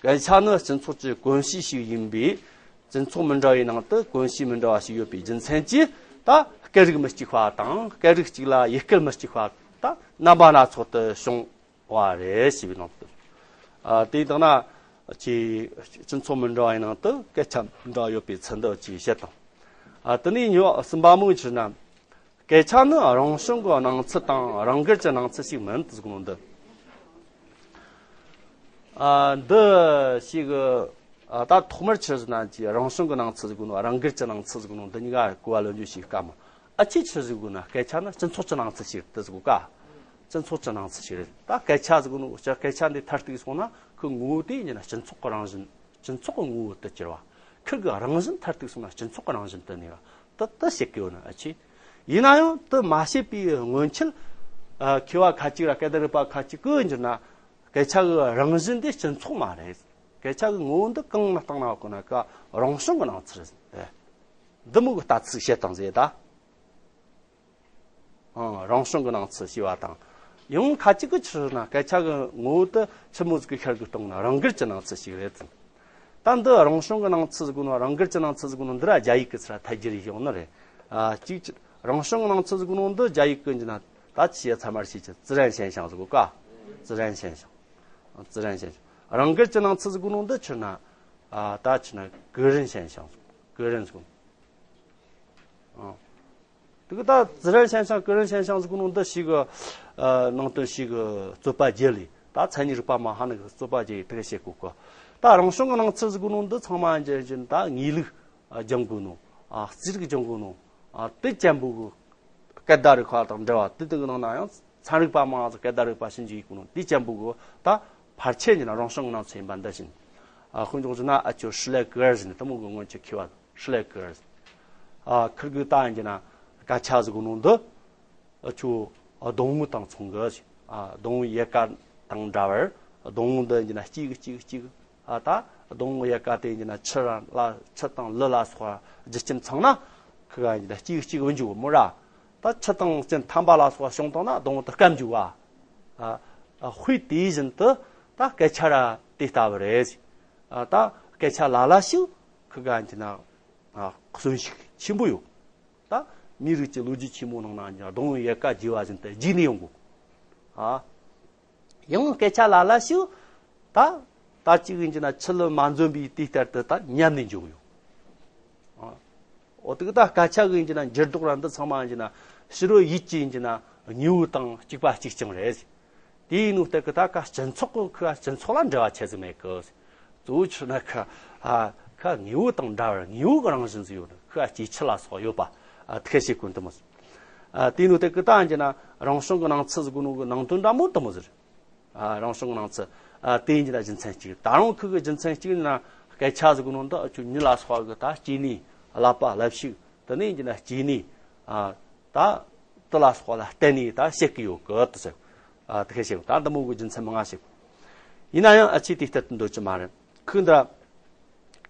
སྐད་ཆ་ནི་སྤྱི་ཚོགས་ཀྱི་གོམས་གཤིས་ཤིག་ཡིན་པས། སྤྱི་ཚོགས་མི་འདྲ་བའི་ནང་དུ་གོམས་གཤིས་མི་འདྲ་བ་ཞིག་ཡོད་པའི་རྒྱུ་མཚན་གྱིས། ད་སྐད་རིགས་མི་གཅིག་པ་དང་སྐད་རིགས་གཅིག་ལ་ཡུལ་སྐད་མི་གཅིག་པ་ད་རྣམ་པ་སྣ་ཚོགས་དུ་བྱུང་བ་རེད་ཞེས་པའི་ནང་དུ། ཨ་དེའི་དག་ན་ཅི་སྤྱི་ཚོགས་མི་འདྲ་བའི་ནང་དུ་སྐད་ཆ་མི་འདྲ་བ་ཡོད་པའི་ཚུལ་འདི་ཅིག་བཤད་དང་། ཨ་དེ་ནས་ཉོ་གསུམ་པ་མོ་ཆི་ཟེར་ན། སྐད་ཆ་ནི་རང་བྱུང་གི་སྣང་ཚུལ་དང་རང་འགུལ་གྱི་སྣང་ཚུལ་ཞིག་མིན་དུ་གསུངས་ནོ་འདི། ཨ་འདི་ཞིག་ཨ་ད་ཐོག་མར་ཆི་ཟེར་ན་ཅི་རང་བྱུང་གི་སྣང་ཚུལ་ཟེར་གོ་ནོ། རང་འགུལ་གྱི་སྣང་ཚུལ་ཟེར་གོ་ནོ་འདི་གཉིས་ཀ་གོ་བ་ལོན་རྒྱུ་ཞིག་དཀའ་མོ། ཨ་ཅི་ཆི་ཟེར་གོ་ན་སྐད་ཆ་ནི་སྤྱི་ཚོགས་ཀྱི་སྣང་ཚུལ་ཞིག་རེད་དུ་ཟེར་གོ་ཀ། སྤྱི་ཚོགས་ཀྱི་སྣང་ཚུལ་ཞིག་རེད། ད་སྐད་ཆ་ཟེར་གོ་ནོ་སྐད་ཆ་འདི་མཐར་གཏུགས་སོང་ན་ཁོའི་ངོ་བོ་དེ་ཡིན་ན་སྤྱི་ཚོགས་ཀྱི་རང་བཞིན། སྤྱི་ཚོགས་ཀྱི་ངོ་བོ་དུ་གྱུར་བ། ཁིར་གི་རང་བཞིན་མཐར་གཏུགས་སོང་ན་སྤྱི་ཚོགས་ཀྱི་རང་བཞིན་དུ་གནས་པ། དེ་དེ་བཤད་གི་ཡོད་ན་ཨ་ཅི། ཡིན་ན་ཡང་དེ་མ་བཤད་པའི་སྔོན་ཆད། ཨ་མཁས་པ་ཁ་ཅིག་ར་སྐད་བརྡ་རིག་པ་ཁ་ཅིག་གིས་འགྱུར་ན། སྐད་ཆ་གི་རང་བཞིན་དེ་སྤྱི་ཚོགས་མ་རེད། སྐད་ཆ་གི་ངོ་བོ་འདི་གང་ན་བཏང་ན་གོ་ན་ཀ་རང་བྱུང་གི་སྣང་ཚུལ་རེད། འདི་མོ་གི་ལྟ་ཚུལ་བཤད་བཏང་ཟེར་ད། ཨང་། རང་བྱུང་གི་སྣང་ཚུལ་ཞེས་པ་དང་། ཡང་ཁ་ཅིག་གིས་ཆི་ཟེར་ན་སྐད་ཆ་གི་ངོ་བོ་དེ་ཆི་མོ་ཟིག་གིས་ཤར་གི་གཏོང་ན་རང་འགུལ་གྱི་སྣང་ཚུལ་ཞིག་རེད་ཟེར། ད་འདི་རང་བྱུང་གི་སྣང་ཚུལ་ཟེར་གོ་ནོ། རང་འགུལ་གྱི་སྣང་ཚུལ་ཟེར་གོ་ནོ་འདི་ར་རྒྱ་ཡིག་གི་ཚུལ་ལ་ཐད་ཀྱི་རེ་ཡོང་ནི་རེད། ཨ་གཅིག་རང་བྱུང་གི་སྣང་ཚུལ་ཟེར་གོ་ནོ་འདི་རྒྱ་ཡིག་གི་འགྱུར་ན་ད་ཆི་ཡ་ཚད་མར་ཤེས་ཀྱི་自然现象ཟེར་གོ་ཀ། 自然现象། 自然现象། རང་འགུལ་གྱི་སྣང་ཚུལ་ཟེར་གོ་ནོ་འདི་ཆི་ཟེར་ན། ཨ་ད་ཆི་ཟེར་ན་个人现象། 个人ཟེར་གོ་ནོ། ཨ། དེ་གི་ད་自然现象、个人现象ཟེར་གོ་ནོ་འདི་ཞིག་གི་ཨ་ནང་དོན་ཞིག་གི་རྩོད་པ་བརྒྱབ་ལས། ད་མཚན་ཉིད་རིག་པ་མ་ཧ་ནི་གི་རྩོད་པ་བརྒྱབ་ཡི་དེ་གི་བཤད་གོ་གི། ད་རང་བྱུང་གི་སྣང་ཚུལ་ཟེར་གོ་ནོ་འདི་ཚང་མ་འཇལ་བཞིན་ད་ངེས་ལུགས་ཨ་སྦྱང་དགོས་ནོ། ཨ་རྩིས་རིག་སྦྱང་དགོས་ནོ། ཨ་དེ་ཅན་པོ་གི་ སྐད་བརྡ་རིག་པ་དང་འབྲེལ་བ་དེ་དག་གི་ནང་ན་ཡང་ཚན་རིག་པ་མང་ང་ཚོ་སྐད་བརྡ་རིག་པ་ཞིབ་འཇུག་ཡེད་གོ་ནོ་དེ་ཅན་པོ་གི་ད་ཕལ་ཆེར་ཡིན་ན་རང་བྱུང་གི་སྣང་ཚུལ་ཡིན་པ་འདི་བཞིན། ཨ་དཔེ་འཇོག་བྱས་ན་ཨ་ཅོ་ཧྲི་ལེ་ཀེར་ཟེར་ནས་དེ་མོ་གི་སྔོན་ཆད་མཁས་པ་ཧྲི་ལེ་ཀེར། ཨ་ཁིར་གི་ད་ཡིན་གྱི་ན་སྐད་ཆ་ཟེར་གོ་ནོ་འདི་ཨ་ཅོ་ཨ་སྡོང་བོ་དང་མཚུངས་གི། ཨ་སྡོང་བོའི་ཡལ་ག་དང་འདྲ་བར་སྡོང་བོ་འདི་ཡིན་གྱི་ན་གཅིག་གཅིག་གཅིག་ཨ་ད་སྡོང་བོ་ཡལ་ག་དེ་ཡིན་གྱི་ན་ཆུ་ར་ལ་ཆུ་དང་ལུད་ལ་སོགས་པ་རྒྱུ་རྐྱེན་ཚང་ན་ཁི་ག་ཡིན་གྱི་ན་གཅིག་གཅིག་བུད་འགྱོ་གི་མོ་ར། ད་ཆུ་དང་རྐྱེན་ཐན་པ་ལ་སོགས་པ་བྱུང་བཏང་ན་སྡོང་བོ་དེ་སྐམ་འགྱོ་བ། ཨ་ཨ་དཔེ་དེ་བཞིན་དུ་ད་སྐད་ཆ་ར་དེ་ལྟ་བུ་རེད། ཨ་ད་སྐད་ཆ་ལ་ལ་ཞིག་ཁི་ག་ཡིན་གྱི་ན་ཨ་གསོན་ཤུགས་ཆེན་པོ་ཡོད། ད་མིའི་རིགས་ཀྱི་ལོ་རྒྱུས་ཆེན་མོ་ནང་ན་ཡང་སྡོང་བོའི་ཡལ་ག་རྒྱས་པ་བཞིན་དུ་རྒྱས་ནས་ཡོང་གོ། ཨ། ཡང་སྐད་ཆ་ལ་ལ་ཞིག་ད་ད་ཅིག་ཡིན་གྱི་ན་ཆུ་ལ་མ་འཛོམས་པའི་དུས་ལྟར་དུ་ད་ཉམས་ནས་འཇོག་ཡོང་། ཨ། འོ་དེ་གི་ད་སྐད་ཆ་གི་ཡིན་གྱི་ན་འགྱུར་ལྡོག་ར་འདི་ཚང་མ་ཡིན་གྱི་ན་ཕྱི་རོལ་ཡུལ་གྱི་ཡིན་གྱི་ན་དངོས་པོ་དང་གཅིག་པ་གཅིག་རྐྱང་རེད། དེ་ཡིན་ནོ་ལྟར་གི་ད་ཁ་སྤྱི་ཚོགས་གི་ཁ་སྤྱི་ཚོགས་ལ་འབྲེལ་བ་ཆེ་ཟིག་མེད་གི། གཙོ་བོ་ཆི་ན་ཁ་ཨ་ཁ་དངོས་པོ་དང་འདྲ་བར་དངོས་པོ་གི་རང་བཞིན་ཟིག་ཡོད་ནི་ཁ་སྐྱེ་འཆི་ལ་སོགས་ཡོད་པ་ཨ་དེ་ཤེས་གོ་འདི་མོ་ཟིག་ཨ་དེ་ཡིན་ནོ་ལྟར་གི་ད་ཡིན་གྱི་ན་རང་བྱུང་གི་སྣང་ཚུལ་ཟེར་གོ་ནོ་གི་ནང་དོན་འདྲ་མོ་འདི་མོ་ཟིག་ཨ་རང་བྱུང་གི་སྣང་ཚུལ་ཨ་དེ་ཡིན་གྱི་ན་རྒྱུ་མཚན་གཅིག་ད་རུང་ཁུ་གི་རྒྱུ་མཚན་གཅིག་ཡིན་ན་སྐད་ཆ་ཟེར་གོ་ནོ་འདི་ཨ་ཆུ་མྱི་ལ་སོགས་གི་ད་སྐྱེ་གནས་ཀླད་པ་ཀླད་ཤུགས་དེ་ནས་ཡིན་གྱི་ན་སྐྱེ་གནས་ཨ་ད་དེ་ལ་སོགས་ལ་བརྟེན་ནས་ད་བཤད་གི་ཡོད་གི་དེ་ཟེར། ཨ་དེ་ཁ་ཤས་ད་འདི་མོ་གི་རྒྱུ་མཚན་མང་ང་ཞིག་ཡིན་ན་ཡང་ཨ་ཆི་དེ་ལྟར་དུ་འདོད་ཀྱི་མ་རེད། ཁོས་འདི་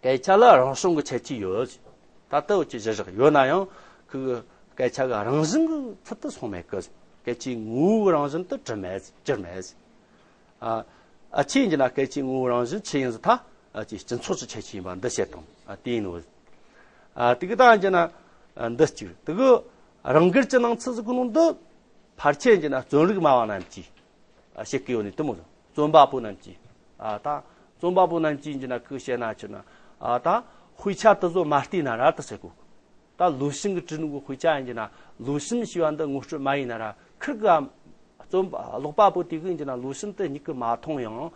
སྐད་ཆ་ལ་རང་བྱུང་གི་ཁྱད་ཆོས་ཡོད། ད་ལྟ་བུ་ཅི་བཞག་ཡོད་ན་ཡང་ཁོའི་སྐད་ཆ་གི་རང་བཞིན་གི་ཚུལ་དུ་སོང་མེད་གི། སྐད་ཆའི་ངོ་བོའི་རང་བཞིན་དུ་གྲུབ་མེད་གྱུར་མེད། ཨ་ཨ་ཆི་ཡིན་གྱི་ན་སྐད་ཆའི་ངོ་བོའི་རང་བཞིན་ཆི་ཡིན་ཟེར་ད་ཨ་ཆི་སྤྱི་ཚོགས་ཀྱི་ཁྱད་ཆོས་ཡིན་པ་འདི་བཤད་དང་ཨ་དེ་ཡིན་ནོ། ཨ་དེ་གི་ད་ཡིན་གྱི་ན་འདི་གཅིག་དེ་གི་རང་འགུལ་གྱི་སྣང་ཚུལ་ཟེར་གོ་ནོ་འདི་ཕལ་ཆེར་ཡིན་གྱི་ན་རྩོམ་རིག་སྨྲ་བ་རྣམས་ཀྱིས་ཨ་བཤད་གི་ཡོད་ནི་དེ་མོ་ཟིག་རྩོམ་པ་པོ་རྣམས་ཀྱིས་ཨ་ད་རྩོམ་པ་པོ་རྣམས་ཀྱིས་ཡིན་གྱི་ན་ཁོས་བཤད་ན་ཆི་ན་ཨ་ད་དཔེ་ཆ་དེ་ཚོ་མ་བལྟས་ན་ར་དེ་ཟེར་གོ། ད་ལོ་ཤིན་གྱིས་བྲིས་ནོ་གི་དཔེ་ཆ་ཡིན་གྱི་ན་ལོ་ཤིན་ཞེས་པ་འདི་ངོ་སྤྲོད་མ་ཡིན་ན་ར་ཁིར་གི་རྩོམ་པ་ཀློག་པ་པོ་དེ་གིས་ཡིན་གྱི་ན་ལོ་ཤིན་དེ་མིག་གིས་མ་མཐོང་ཡང་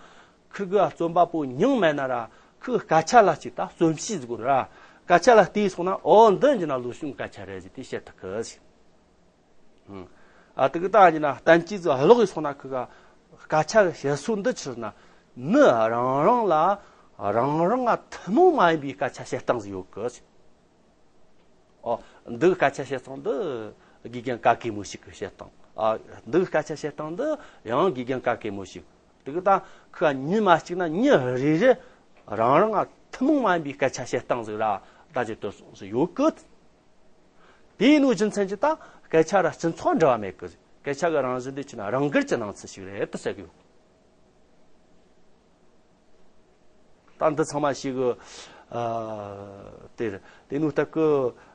ཁིར་གི་རྩོམ་པ་པོ་མྱིང་མེད་ན་ར་ཁོའི་སྐད་ཆ་ལ་ཅིག་ད་རྩོམ་གཤིས་ཟེར་གོ་ར་སྐད་ཆ་ལ་བལྟས་སོང་ན་ཨོ་འདི་ཡིན་གྱི་ན་ལོ་ཤིན་གྱི་སྐད་ཆ་རེད་ཟེར་དེ་བཤད་ཐུབ་གི་ཟེར། ཨ་དེ་གི་ད་ཡིན་ན་བསྟན་བཅོས་ཀྱི་ཀློག་གི་སོང་ན་ཁོ་ག་སྐད་ཆ་གི་བཤད་སྲོལ་འདི་ཕྱིར་ན་མི་རང་རང་ལ་རང་རང་ང་ཐུན་མོང་མ་ཡིན་པའི་སྐད་ཆ་བཤད་སྟངས་ཟིག་ཡོད་གི། ཨོ་འདི་གི་སྐད་ཆ་བཤད་སྟངས་འདི་དགེ་རྒན་ག་གེ་མོ་ཞིག་གི་བཤད་སྟངས། ཨ་འདི་གི་སྐད་ཆ་བཤད་སྟངས་འདི་ཡང་དགེ་རྒན་ག་གེ་མོ་ཞིག་དེ་གི་ད་ཁོ་ག་མྱི་མ་གཅིག་ན་མྱི་རེ་རེ་རང་རང་ང་ཐུན་མོང་མ་ཡིན་པའི་སྐད་ཆ་བཤད་སྟངས་ཟིག་ར་ད་ཅི་ལྟོས་སོང་ཟིག་ཡོད་གི། དེ་ཡིན་ནོ་རྒྱུ་མཚན་གྱིས་ད་སྐད་ཆ་ར་སྤྱི་ཚོགས་འབྲེལ་བ་མེད་གི། སྐད་ཆ་གི་རང་བཞིན་དེ་ཆི་ན་རང་འགུལ་གྱི་སྣང་ཚུལ་ཞིག་རེད་དུ་ཟེར་གི་ཡོད། ད་འདི་ཚང་མ་ཞིག་གི་ཨ་དེ་རེད། དེ་ནོ་ལྟར་གི་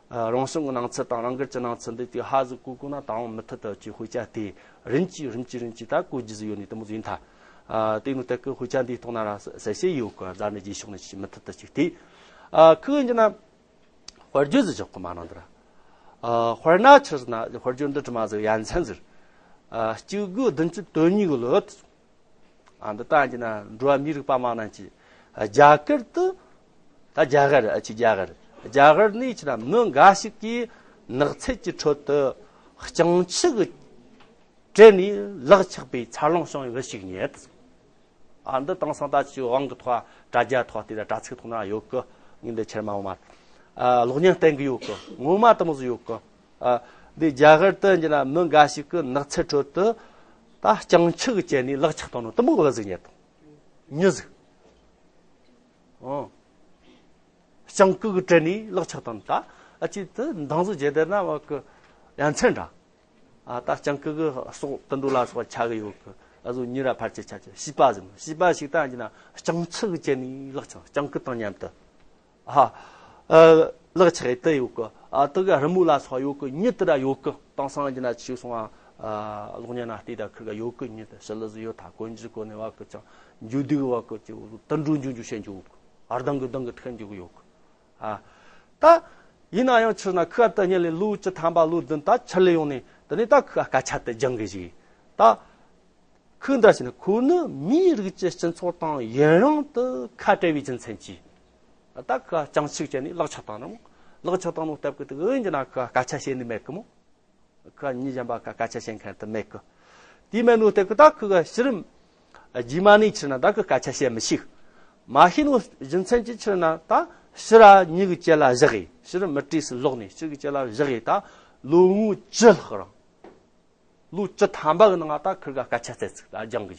ཨ་རང་བྱུང་གི་སྣང་ཚུལ་དང་རང་འགུལ་གྱི་སྣང་ཚུལ་འདི་དེ་ཧ་ཟིག་གོ་གོ་ན་ད་འོང་མུ་མཐུད་དུ་ཅིག་དཔེ་ཆ་དེ་རིམ་གྱིས་རིམ་གྱིས་རིམ་གྱིས་ད་གོ་རྒྱུ་ཟིག་ཡོད་ནི་དེ་མོ་ཟིག་ཡིན་ཐལ། ཨ་དེ་ནོ་ལྟར་གི་དཔེ་ཆ་འདིའི་ཐོག་ན་ར་གསལ་བཤད་ཡོད་གི། རྫ་ནི་རྗེས་ཕྱོགས་ནས་ཅིག་མུ་མཐུད་དུ་ཅིག་དེ་ཨ་ཁི་གི་ཡིན་གྱི་ན། དཔེར་བརྗོད་ཟིག་ཆོག་གི་མ་གནང་དེ་ར། ཨ་དཔེར་ན་ཆི་ཟེར་ན་དཔེར་བརྗོད་འདི་དྲི་མ་ཟིག་ཡ་མཚན་ཟིག་ཨ་གཅིག་དགུ་བདུན་ཅུ་དོན་གཉིས་གི་ལོ། ཨ་འདི་ལྟ་ཡིན་ན་འགྲོ་བ་མིའི་རིགས་པ་མང་རྣམས་ཀྱིས་རྒྱ་གར་དུ་ད་རྒྱ་གར་ཨ་ཅི་རྒྱ་གར་རྒྱ་གར་ནས་ཆི་ན་མི་འགའ་ཞིག་གིས་ནགས་ཚལ་གྱི་ཁྲོད་དུ་ལྕང་ཆུ་གི་བྲེད་ནས་ལག་ཆགས་པའི་འཚར་ལོངས་བྱུང་བའི་བུ་ཞིག་རྙེད། ཨ་འདི་དེང་སང་ད་ཅིག་དབང་གི་ཐོག་དྲ་རྒྱ་ཐོག་དེ་དང་དྲ་ཚིགས་ཐོག་ན་ཡོད་གི། ངས་འདི་ཁྱེར་མ་འོང་མ། ཨ་གློག་བརྙན་བསྟན་གི་ཡོད་གི། ངོ་མ་དེ་མོ་ཟིག་ཡོད་གི། ཨ་འདི་རྒྱ་གར་དུ་འགྱོ་ན་མི་འགའ་ཞིག་གིས་ནགས་ཚལ་ཁྲོད་དུ་ད་ལྕང་ཆུ་གི་བཅད་ནས་ལག་ཆགས་བཏང་ནོ་དེ་མོ་གི་བུ་ཟིག་རྙེད་དང་། མྱི་ཟིག་ཨོ། ལྕང་ཀི་གིས་བྲེད་ནས་ལག་ཆགས་བཏང་ནོ་ད་ཨ་ཅི་དེ་འདང་ཟིག་བྱས་བསྡད་ན་བ་གི་ཡ་མཚན་འདྲ། ཨ་ད་ལྕང་ཀི་གི་སྲོག་དུད་འགྲོ་ལ་སོགས་ཆགས་གི་ཡོད་གི། ཨ་ཟོ་མྱི་ར་ཕལ་ཆེར་ཆགས་ཀྱི། བྱིས་པ་ཟིག་བྱིས་པ་ཞིག་ད་འགྱོ་ན་ལྕང་ཆུ་གི་བཅད་ནས་ལག་ཆགས། ལྕང་ཀི་དང་མཉམ་དུ་ཨ་ཨ་ལག་ཆགས་ཡི་དེ་ཡོད་གི། ཨ་དེ་གི་རི་མོ་ལ་སོགས་ཡོད་གི། མྱི་དེ་ར་ཡོད་གི། དེང་སང་འགྱོ་ན་ཆི་སོང་ཨ་གློག་བརྙན་ན་བལྟས་ད་ཁིར་ག་ཡོད་གི། མྱི་དེ་ཞི་ལི་ཟིག་ཡོད་ཐལ། གོན་རྒྱུ་གོན་ནས་བ་གི་ཅང་འགྱོ་དུས་བ་གི་ཅིག་དུད་འགྲོ་འགྱོ་འགྱོ་བྱེད་འགྱོ་གི། ཨ་རྡང་གི་རྡང་གི་ཐུག་འགྱོ་གི་ཡོད་གི། ཨ། ད། ཡིན་ན་ཡང་ཕྱིར་ན་ཁོ་ད་སྔོན་ལ་ལོ་བཅུ་ཐམ་པ་ལོ་བདུན་ད་ཕྱིར་ལ་ཡོང་ནས་དེ་ནས་ད་ཁོ་སྐད་ཆ་དེ་སྦྱང་གི་ཞིག་ད། ཁོས་འདྲ་ཞིག་ན་ཁོ་ནི་མིའི་རིགས་ཀྱི་སྤྱི་ཚོགས་དང་ཡུན་རིང་དུ་ཁ་བྲལ་བའི་རྒྱུ་མཚན་གྱིས། ད་ཁོ་ལྕང་ཆུ་བཅད་ནས་ལག་ཆགས་བཏང་ནོ། ལག་ཆགས་བཏང་ནོ་སྟབས་ཀྱིས་དེ་འོན་ཀྱང་ན་ཁོ་སྐད་ཆ་བཤད་ནི་མེད་གི་མོ། ཁོ་མྱི་གཞན་པ་ཁ་སྐད་ཆ་བཤད་མཁན་དེ་མེད་གི། དེ་མེད་ནོ་དེ་གི་ད་ཁོ་གི་ཕྱི་རིམ་རྗེས་མ་ནས་ཕྱིར་ན་ད་ཁོ་སྐད་ཆ་བཤད་མི་ཤེས། མ་ཤེས་ནོ་རྒྱུ་མཚན་གྱི་ཕྱིར་ན་ད་ཕྱི་ར་མྱི་གི་ལྕེ་ལ་བཞག་ཡིན། ཕྱི་རིམ་མི་གྲས་སུ་ལོག་ནས་ཕྱི་གི་ལྕེ་ལ་བཞག་ཡིན། ད་ལོ་ངོ་བཅུ་ལྷག་རིང་། ལོ་བཅུ་ཐམ་པ་གི་ནང་ད་ཁིར་ག་སྐད་ཆ་བཙལ་ཚིག་ད་སྦྱང་གི་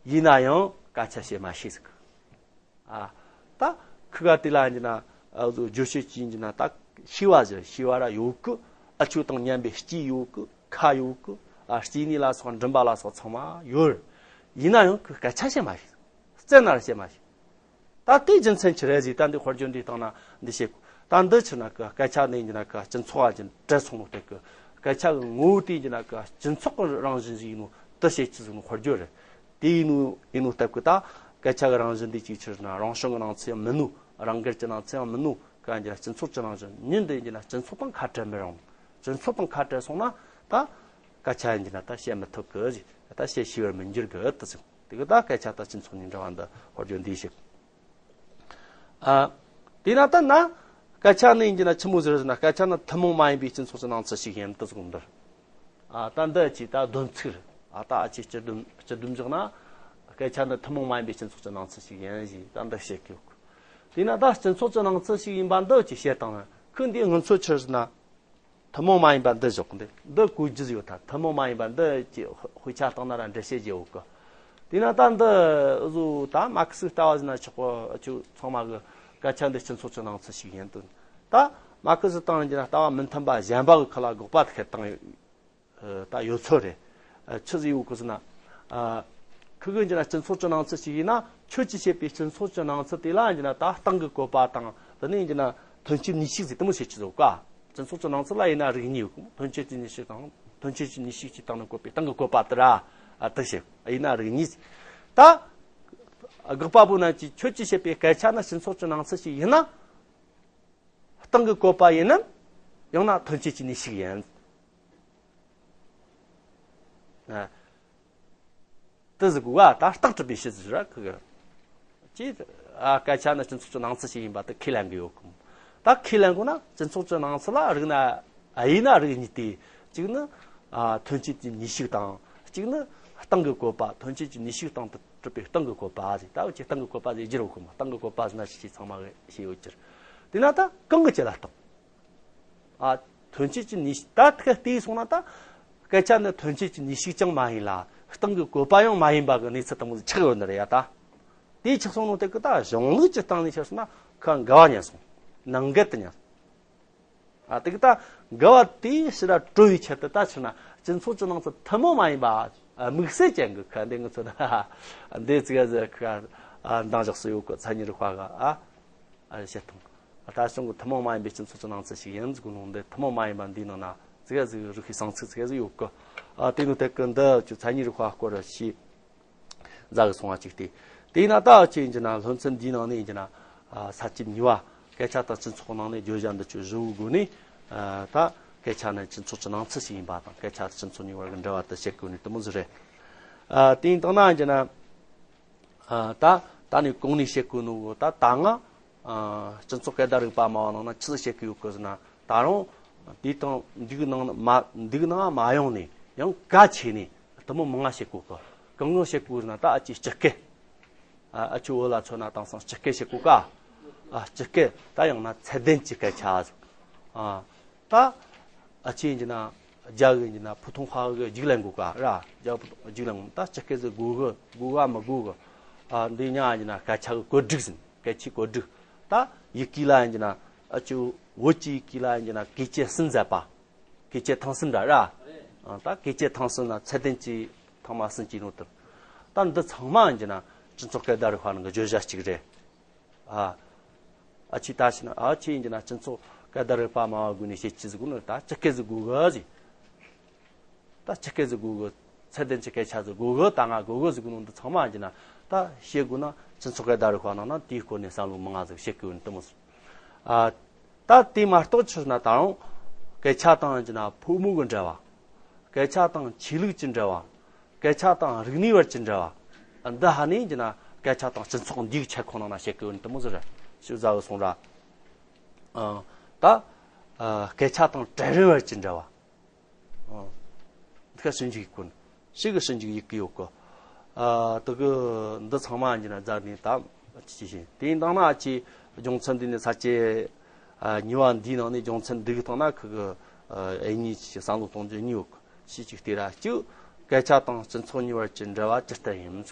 ཡིན། ཡིན་ན་ཡང་སྐད་ཆ་བཤད་མ་ཤེས་ཟིག་ཨ། ད་ཁི་ག་དེ་ལ་ཡིན་ན་ཨ་བརྗོད་བྱེད་ཀྱི་ཡིན་ན་ད་ཤེས་པ་ཟེར་ཤེས་པ་ར་ཡོད་གི། ཨ་ཆོས་དང་མཉམ་པའི་སྐྱེས་ཡོད་གི། ཁ་ཡོད་གི། ཨ་སྐྱེས་ནི་ལ་སོགས་མགྲིན་པ་ལ་སོགས་ཚང་མ་ཡོད། ཡིན་ན་ཡང་ཁི་སྐད་ཆ་བཤད་མ་ཤེས། རྩད་ན་ར་བཤད་མ་ཤེས། ད་དེ་རྒྱུ་མཚན་ཆི་རེད་ཟེར། ད་འདི་དཔེར་བརྗོད་འདི་བཏང་ན་འདི་བཤད་གོ། ད་འདི་ཕྱིར་ན་ཀ་སྐད་ཆ་ནི་ཡིན་ན་ཀ་སྤྱི་ཚོགས་ཀྱི་བྲལ་སོང་ནོ་དེ་ཀི། སྐད་ཆ་གི་ངོ་བོ་དེ་ཡིན་ན་ཀ་སྤྱི་ཚོགས་ཀྱི་རང་བཞིན་ཞིག་ཡིན་ནོ་དེ་བཤད་ཀྱི་ཟིག་ནོ་དཔེར་བརྗོད་རེད། དེ་ཡིན་ནོ་ཡིན་ནོ་སྟབས་ཀི་ད་སྐད་ཆ་གི་རང་བཞིན་འདི་གཅིག་ཕྱིར་ན་རང་བྱུང་གི་སྣང་ཚུལ་ཡང་མིན་ནོ། རང་འགལ་གྱི་སྣང་ཚུལ་ཡང་མིན་ནོ། ཀ་འདི་སྤྱི་ཚོགས་ཀྱི་རང་བཞིན་ཉིད་འདི་ཡིན་ན་སྤྱི་ཚོགས་དང་ཁ་བྲལ་མི་རུང་། སྤྱི་ཚོགས་དང་ཁ་བྲལ་སོང་ན་ད་སྐད་ཆ་ཡིན་ན་ད་བཤད་མི་ཐུབ་གི་ཟིག་ད་བཤད་ཤེས་པར་མི་འགྱུར་གི་དེ་ཟིག་དེ་གི་ད་སྐད་ཆ་དང་སྤྱི་ཚོགས་གཉིས་འབྲེལ་བ་འདི་དཔེར་བརྗོད་འདི་ཞིག་ཨ། དེས་ན་ད་ན་སྐད་ཆ་ནི་ཡིན་གྱི་ན་ཆི་མོ་ཟེར་ཟེར་ན་སྐད་ཆ་ནི་ཐུན་མོང་མ་ཡིན་པའི་སྤྱི་ཚོགས་ཀྱི་སྣང་ཚུལ་ཞིག་ཡིན་དུ་ཟུག་འདིར། ཨ། ད་འདི་ཅི་ད་སྡོམ་ཚིག་རེད། ཨ། ད་ཨ་ཅི་སྤྱི་སྡོམ་སྤྱི་སྡོམ་བཞག་ན་སྐད་ཆ་ནི་ཐུན་མོང་མ་ཡིན་པའི་སྤྱི་ཚོགས་ཀྱི་སྣང་ཚུལ་ཞིག་ཡིན་ཞེས་ད་འདི་བཤད་ཀྱི་ཡོད། དེས་ན་ད་སྤྱི་ཚོགས་ཀྱི་སྣང་ཚུལ་ཞིག་ཡིན་པ་འདི་ཅི་བཤད་བཏང་ན་ཁོས་འདི་སྔོན་ཚོད་ཆི་ཟེར་ན། ཐུན་མོང་མ་ཡིན་པ་འདི་བཞག་འདི་འདི་གོ་རྒྱུ་ཡོད་ད། ཐུན་མོང་མ་ཡིན་པ་འདི་ཀྱི་དཔེ་ཆ་བཏང་ན་ར་འགྲེལ་བཤད་བྱེད་འོག་གི། དེས་ན་ད་འདི་བཟོ་ད་མར་ཁེ་སི་ལྟ་བ་ཟིན་ན་ཆོག་གོ་ཨ་ཆོ་ཚང་མ་གི་སྐད་ཆ་འདི་སྤྱི་ཚོགས་ཀྱི་སྣང་ཚུལ་ཞིག་ཡིན་དོན། ད་མར་ཁེ་སི་བཏང་ཡིན་ན་ལྟ་བ་མི་མཐུན་པ་གཞན་པ་གི་ཁ་ལ་དགག་པ་ཐེར་བཏང་ཡོད། ད་ཡོད་ཚོད་རེད། ཆི་ཟིག་ཡོད་གི་ཟེར་ན། ཁི་གི་འཇི་ན་སྤྱི་ཚོགས་ཀྱི་སྣང་ཚུལ་ཞིག་ཡིན་ན་ཁྱོད་ཀྱིས་བཤད་པའི་སྤྱི་ཚོགས་ཀྱི་སྣང་ཚུལ་དེ་ལ་འཇི་ན་ད་སྟེང་གི་བཀོད་པ་དང་དེ་ནས་འཇི་ན་ཐོན་སྐྱེད་ནུས་ཤུགས་ཟིག་དེ་མོ་བཤད་ཀྱི་ཟིག་ག་སྤྱི་ཚོགས་ཀྱི་སྣང་ཚུལ་ལ་ཡིན་ན་རིགས་གཉིས་ཡོད་གི། ཐོན་སྐྱེད་ཀྱི་ནུས་ཤུགས་དང་ཐོན་སྐྱེད་ཀྱི་ནུས་ཤུགས་ཀྱི་སྟེང་ནས་བཀོད་པའི་སྟེང་གི་བཀོད་པ་དེ་ར་ཨ་དེ་བཤད་ཡིན་ན་རིགས་གཉིས། ད་དགག་པ་པོ་རྣམས་ཀྱིས་ཁྱོད་ཀྱིས་བཤད་པའི་སྐད་ཆ་ནི་སྤྱི་ཚོགས་ཀྱི་སྣང་ཚུལ་ཞིག་ཡིན་ན། སྟེང་གི་བཀོད་པ་ཡིན་ནམ། ཡང་ན་ཐོན་སྐྱེད་ཀྱི་ནུས་ཤུགས་ཡིན། ཨ། དེ་ཟིག་གོ་བ་ད་རྟགས་གྲུབ་པའི་ཕྱིར་ཟིག་ར་ཁི་གི། ཅེས་ཨ་སྐད་ཆ་ནི་སྤྱི་ཚོགས་ཀྱི་སྣང་ཚུལ་ཞིག་ཡིན་པ་དེ་ཁས་ལེན་གི་ཡོད་གི། ད་ཁས་ལེན་གོ་ན་སྤྱི་ཚོགས་ཀྱི་སྣང་ཚུལ་ལ་རིགས་ན་ཨ་ཡིན་ན་རིགས་གཉིས་ཏེ། གཅིག་ནི་ཨ་ཐོན་སྐྱེད་ཀྱི་ནུས་ཤུགས་དང་གཅིག་ནི་སྟེང་གི་བཀོད་པ། ཐོན་སྐྱེད་ཀྱི་ནུས་ཤུགས་སྟེང་དུ་གྲུབ་པའི་སྟེང་གི་བཀོད་པ་ཟིག་ད་འུ་ཅག་སྟེང་གི་བཀོད་པ་ཟིག་བསྒྱུར་ཡོད་གི་མོ། སྟེང་གི་བཀོད་པ་ཟིག་ན་ཤི་ཤི་ཚང་མ་གི་ཤེས་ཡོད་ཀྱི་རེད། དེ་ན་ད་གང་གི་ཆེད་ལ་གཏོང་། ཨ། ཐོན་སྐྱེད་ཀྱི་ནུས་ཤུགས་ད་ཐུག་བལྟས་སོང་ན་ད། སྐད་ཆ་ནི་ཐོན་སྐྱེད་ཀྱི་ནུས་ཤུགས་ཀྱང་མ་ཡིན་ལ། སྟེང་གི་བཀོད་པ་ཡང་མ་ཡིན་པ་གི་གནས་ཚུལ་དེ་མོ་ཆགས་ཡོད་ནི་རེད་ཡ་ད། དེ་ཆགས་སོང་ནོ་དེ་གི་ད་གཞུང་ལུགས་ཀྱི་སྟེང་ནས་བཤད་སོང་ན་ཁོ་འགལ་བ་ཉན་སོང་། ནང་འགལ་དུ་ཉན་སོང་། ཨ་དེ་གི་ད་འགལ་བ་དེ་ཕྱིར་ར་གྲོལ་བའི་ཆེད་དུ་ད་ཕྱིར་ན་སྤྱི་ཚོགས་ཀྱི་ནང་ཚུལ་ཐུན་མོང་མ་ཡིན་པ་དམིགས་བསལ་ཅན་གི་ཁ་འདི་ངུ་ཚོ་ད་འདི་ཙི་ག་ཟེར་ཁ་འདང་བཞག་སུ་ཡོད་གི་མཚན་ཉིད་རིག་པ་ག་ཨ། ཨ་བཤད་སྟངས། ད་གཞུང་གི་ཐུན་མོང་མ་ཡིན་པའི་སྤྱི་ཚོགས་ཀྱི་སྣང་ཚུལ་ཞིག་ཡིན་ཟེར་གོ་ནོ་འདི་ཐུན་མོང་མ་ཡིན་པ་འདིའི་ནང་ན་ཙི་ག་ཟིག་རིག་པའི་བྱང་ཚིག་ཙི་ག་ཟིག་ཡོད་གི། ཨ་དེ་ནི་དེ་གི་འདི་ཅུ་མཚན་ཉིད་རིག་པ་སྐོར་ཞིག་ཛ་གི་སོང་བ་ཅིག་སྟེ། དེས་ན་ད་ཅི་ཡིན་གྱི་ན་སློབ་ཚན་འདིའི་ནང་ནས་ཡིན་གྱི་ན་ས་བཅད་གཉིས་པ་སྐད་ཆ་དང་སྤྱི་ཚོགས་ནང་ནས་བརྗོད་བྱ་འདི་ཆོ་བཞི་བོའི་སྒོ་ནས་ད་སྐད་ཆ་ནི་སྤྱི་ཚོགས་ཀྱི་སྣང་ཚུལ་ཞིག་ཡིན་པ་དང་སྐད་ཆ་དང་སྤྱི་ཚོགས་གཉིས་བར་གྱི་འབྲེལ་བ་དེ་བཤད་དགོས་ནི་དེ་མོ་ཟིག་རེད། ཨ་དེ་ཡིན་དང་ན་ཡིན་གྱི་ན། ཨ་ད་ད་ནི་གོང་ནས་བཤད་དགོས་ནོ་ད་ད་ང་ཨ་སྤྱི་ཚོགས་སྐད་བརྡ་རིག་པ་སྨྲ་བ་ནང་ན་ཆི་ཟིག་བཤད་གི་ཡོད་གི་ཟེར་ན་ད་རུང་དེ་དང་འདུག་ནང་མ་འདུག་ནང་མ་ཡོང་ནས་ཡང་གལ་ཆེ་ནས་དེ་མོ་མང་ང་བཤད་གོ་གི། གང་གང་བཤད་གོ་ཟེར་ན་ད་ཨ་ཅེ་སྤྱི་སྐད། ཨ་ཨ་ཆུ་བོ་ལ་མཚོན་ན་དེང་སང་སྤྱི་སྐད་བཤད་གོ་ག་ཨ་སྤྱི་སྐད་ད་ཡང་ན་ཚད་ལྡན་གྱི་སྐད་ཆ་ཟིག་ཨ་ད་ཨ་ཅེ་ཡིན་གྱི་ན་རྒྱ་གི་ཡིན་གྱི་ན་ཕུ་ཐུང་ཧྭ་གི་རྒྱུགས་ལེན་གོ་ག་ར་རྒྱ་ཕུ་ཐུང་རྒྱུགས་ལེན་གོ་ད་སྤྱི་སྐད་ཟིག་གོ་གི་གོ་ག་མི་གོ་གི་ཨ་འདི་ཉག་ཡིན་གྱི་ན་སྐད་ཆ་གི་བཀོད་སྒྲིག་ཟིན་སྐད་ཆའི་བཀོད་སྒྲིག་ད་ཡི་གེ་ལ་ཡིན་གྱི་ན་ཨ་ཆུ་བོད་ཀྱི་ཡི་གེ་ལ་ཡིན་གྱི་ན་གི་ཅེ་སུན་ཟེར་བ། གི་ཅེ་ཐང་སུན་འདྲ་ར། ཨ་ད་གི་ཅེ་ཐང་སུན་ན་ཚད་ལྡན་གྱི་ཐང་མ་སུན་གྱི་ནོ་དུ། ད་འདི་ཚང་མ་ཡིན་གྱི་ན་སྤྱི་ཚོགས་སྐད་བརྡ་རིག་པ་ནང་གི་བརྗོད་བྱ་གཅིག་རེད། ཨ་ཨ་ཆི་ད་ཕྱིན་ཨ་ཆི་ཡིན་གྱི་ན་སྤྱི་ཚོགས་སྐད་བརྡ་རིག་པ་སྨྲ་བ་དགོས་ནས་བཤད་ཀྱི་ཟིག་གོ་ནོ་ད་སྤྱི་སྐད་ཟིག་གོ་གི་ཟིག་ད་སྤྱི་སྐད་ཟིག་གོ་གི། ཚད་ལྡན་གྱི་སྐད་ཆ་ཟིག་གོ་གི། ད་ང་གོ་གི་ཟིག་གོ་ནོ་འདི་ཚང་མ་ཡིན་གྱི་ན་ད་བཤད་དགོས་ན་སྤྱི་ཚོགས་སྐད་བརྡ་རིག་པ་ནང་ན་དེའི་སྐོར་ནས་བསམ་བློ་མང་ང་ཟིག་བཤད་གི་ཡོད་ནི་དེ་མོ་ཟིག་ཨ་ད་དེ་མ་གཏོགས་ཕྱིར་ན་ད་རུང་སྐད་ཆ་དང་ཡིན་གྱི་ན་ཕོ་མོ་གི་འབྲེལ་བ། སྐད་ཆ་དང་ཆོས་ལུགས་ཀྱི་འབྲེལ་བ། སྐད་ཆ་དང་རིག་གནས་བར་གྱི་འབྲེལ་བ། འདི་ཧ་ནས་ཡིན་གྱི་ན་སྐད་ཆ་དང་སྤྱི་ཚོགས་འདིའི་ཁྱད་ཁོངས་ནང་ན་བཤད་གི་ཡོད་ནི་དེ་མོ་ཟིག་རེད། ཞུ་ཟ་གི་སོང་ར། ཨ་ ད་ཨ་སྐད་ཆ་དང་གྲལ་རིམ་བར་གྱི་འབྲེལ་བ། ཨ། འདི་ཁ་ཞིབ་འཇུག་ཡིག་གོ་ནི། ཞིག་གི་ཞིབ་འཇུག་ཡིག་གི་ཡོད་གི། ཨ། དེ་གི་འདི་ཚང་མ་ཡིན་གྱི་ན་རྫ་ནས་ད་ཅི་ཞིག་དེའི་ནང་ན་ཅི་སྦྱོང་ཚན་འདི་ནས་ས་བཅད་ཨ་གཉིས་པ་འདིའི་ནང་ནས་སྦྱོང་ཚན་འདི་གི་སྟེང་ན་ཁི་གི་ཨ་ཨེ་གཉིས་ཀྱི་བསམ་བློ་གཏོང་རྒྱུ་གཉིས་ཡོད་གི། ཞིག་ཅིག་དེ་ར་གཅིག་སྐད་ཆ་དང་སྤྱི་ཚོགས་གཉིས་བར་གྱི་འབྲེལ་བ་ཅི་ལྟར་ཡིན།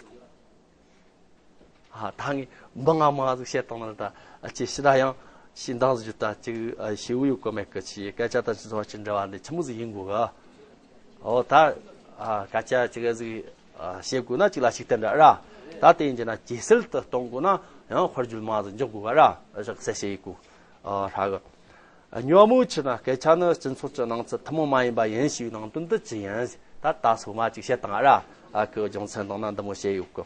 ཨ། ད་ངས་འབུ་ང་མ་ཟིག་བཤད་བཏང་ན་ད་ཨ་ཅེ་ཕྱི་ད་ཡང་ཕྱི་འདང་ཟིག་ད་ཅིག་ཨ་ཞེ་བོ་ཡོད་གོ་མེད་གི། ཆི་སྐད་ཆ་དང་སྤྱི་ཚོགས་ཀྱི་འབྲེལ་བ་འདི་ཆི་མོ་ཟིག་ཡིན་དགོས་གི། ཨོ་ད་ཨ་སྐད་ཆ་ཅིག་ཟིག་ཨ་བཤད་དགོས་ན་ཅིག་ལ་ཞིག་བསྟན་འདྲ་ར། ད་དེ་ཡིན་གྱི་ན་ཇེ་གསལ་དུ་གཏོང་དགོས་ན་ཡང་དཔེར་བརྗོད་མང་ཟིག་འཇོག་དགོས་ག་ར། ཨ་ཞག་གསལ་བཤད་ཡིན་དགོས། ཨ་ཧྲ་གི། ཉོ་མོ་ཆི་ན་སྐད་ཆ་ནི་སྤྱི་ཚོགས་ཀྱི་སྣང་ཚུལ་ཐུན་མོང་མ་ཡིན་པ་ཡིན་ཞེས་པའི་ནང་དོན་འདི་ཅི་ཡིན། ད་ད་སོ་མ་ཅིག་བཤད་བཏང་ར། ཨ་ཁུ་སྦྱོང་ཚན་དང་ན་འདི་མོ་བཤད་ཡོད་གི།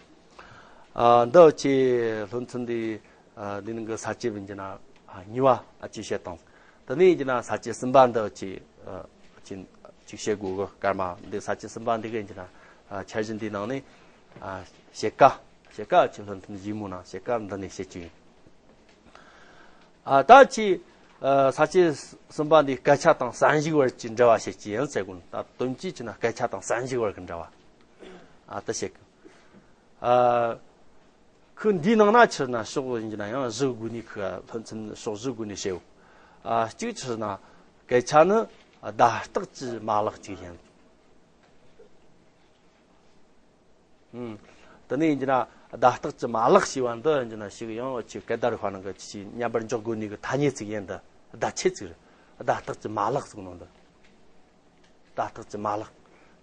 ཨ་འདི་ཆེ་སློབ་ཚན་འདི་ཨ་འདི་ནང་གི་ས་བཅད་བིན་གྱི་ན་ཨ་གཉིས་པ་ཨ་ཅིག་བཤད་བཏང་། དེ་ནས་ཡིན་གྱི་ན་ས་བཅད་གསུམ་པ་འདི་ཆེ་ཨ་ཅིག་ཅིག་བཤད་དགོས་གི། སྐར་མ་འདི་ས་བཅད་གསུམ་པ་འདི་གི་ཡིན་གྱི་ན་ཨ་འཆར་གཞི་འདི་ནང་ནས་ཨ་དཔྱད་ཀ་དཔྱད་ཀ་ཨ་ཅིག་སློབ་ཚན་ཞིབ་མོ་ན་དཔྱད་ཀ་འདི་ནས་བཤད་ཀྱི་ཡིན། ཨ་ད་ཅི་ཨ་ས་བཅད་གསུམ་པ་འདི་སྐད་ཆ་དང་བསམ་གཞིག་བར་གྱི་འབྲེལ་བ་བཤད་ཀྱི་ཡིན་ཟེར་གོ་ནི། ད་དོན་གྱིས་ཅི་ན་སྐད་ཆ་དང་བསམ་གཞིག་བར་གྱི་འབྲེལ་བ། ཨ་ད་བཤད་གི། ཨ་ཁུ་འདིའི་ནང་ན་ཕྱིར་ན་ཕྱོགས་ཡིན་གྱི་ན་ཡང་བཞི་དགུ་ནས་ཁུ་ཕན་ཚུན་ཕྱོགས་བཞི་དགུ་ནས་བཤད་ཡོད། ཨ་གཅིག་ཕྱིར་ན་སྐད་ཆ་ནི་བརྡ་རྟགས་ཀྱི་མ་ལག་ཅིག་ཡིན། ཨུམ། དེ་ནས་ཡིན་གྱི་ན་བརྡ་རྟགས་ཀྱི་མ་ལག་ཞེས་པ་འདི་ཡིན་གྱི་ན་ཞིག་ཡང་ཆི་སྐད་བརྡ་རིག་པ་ནང་གི་ཆི་མཉམ་པར་འཇོག་དགོས་ནི་གི་ཐ་སྙད་ཅིག་ཡིན། འདི་བརྡ་ཆད་ཅིག་རེད། བརྡ་རྟགས་ཀྱི་མ་ལག་ཟེར་ནོ་འདི། བརྡ་རྟགས་ཀྱི་མ་ལག་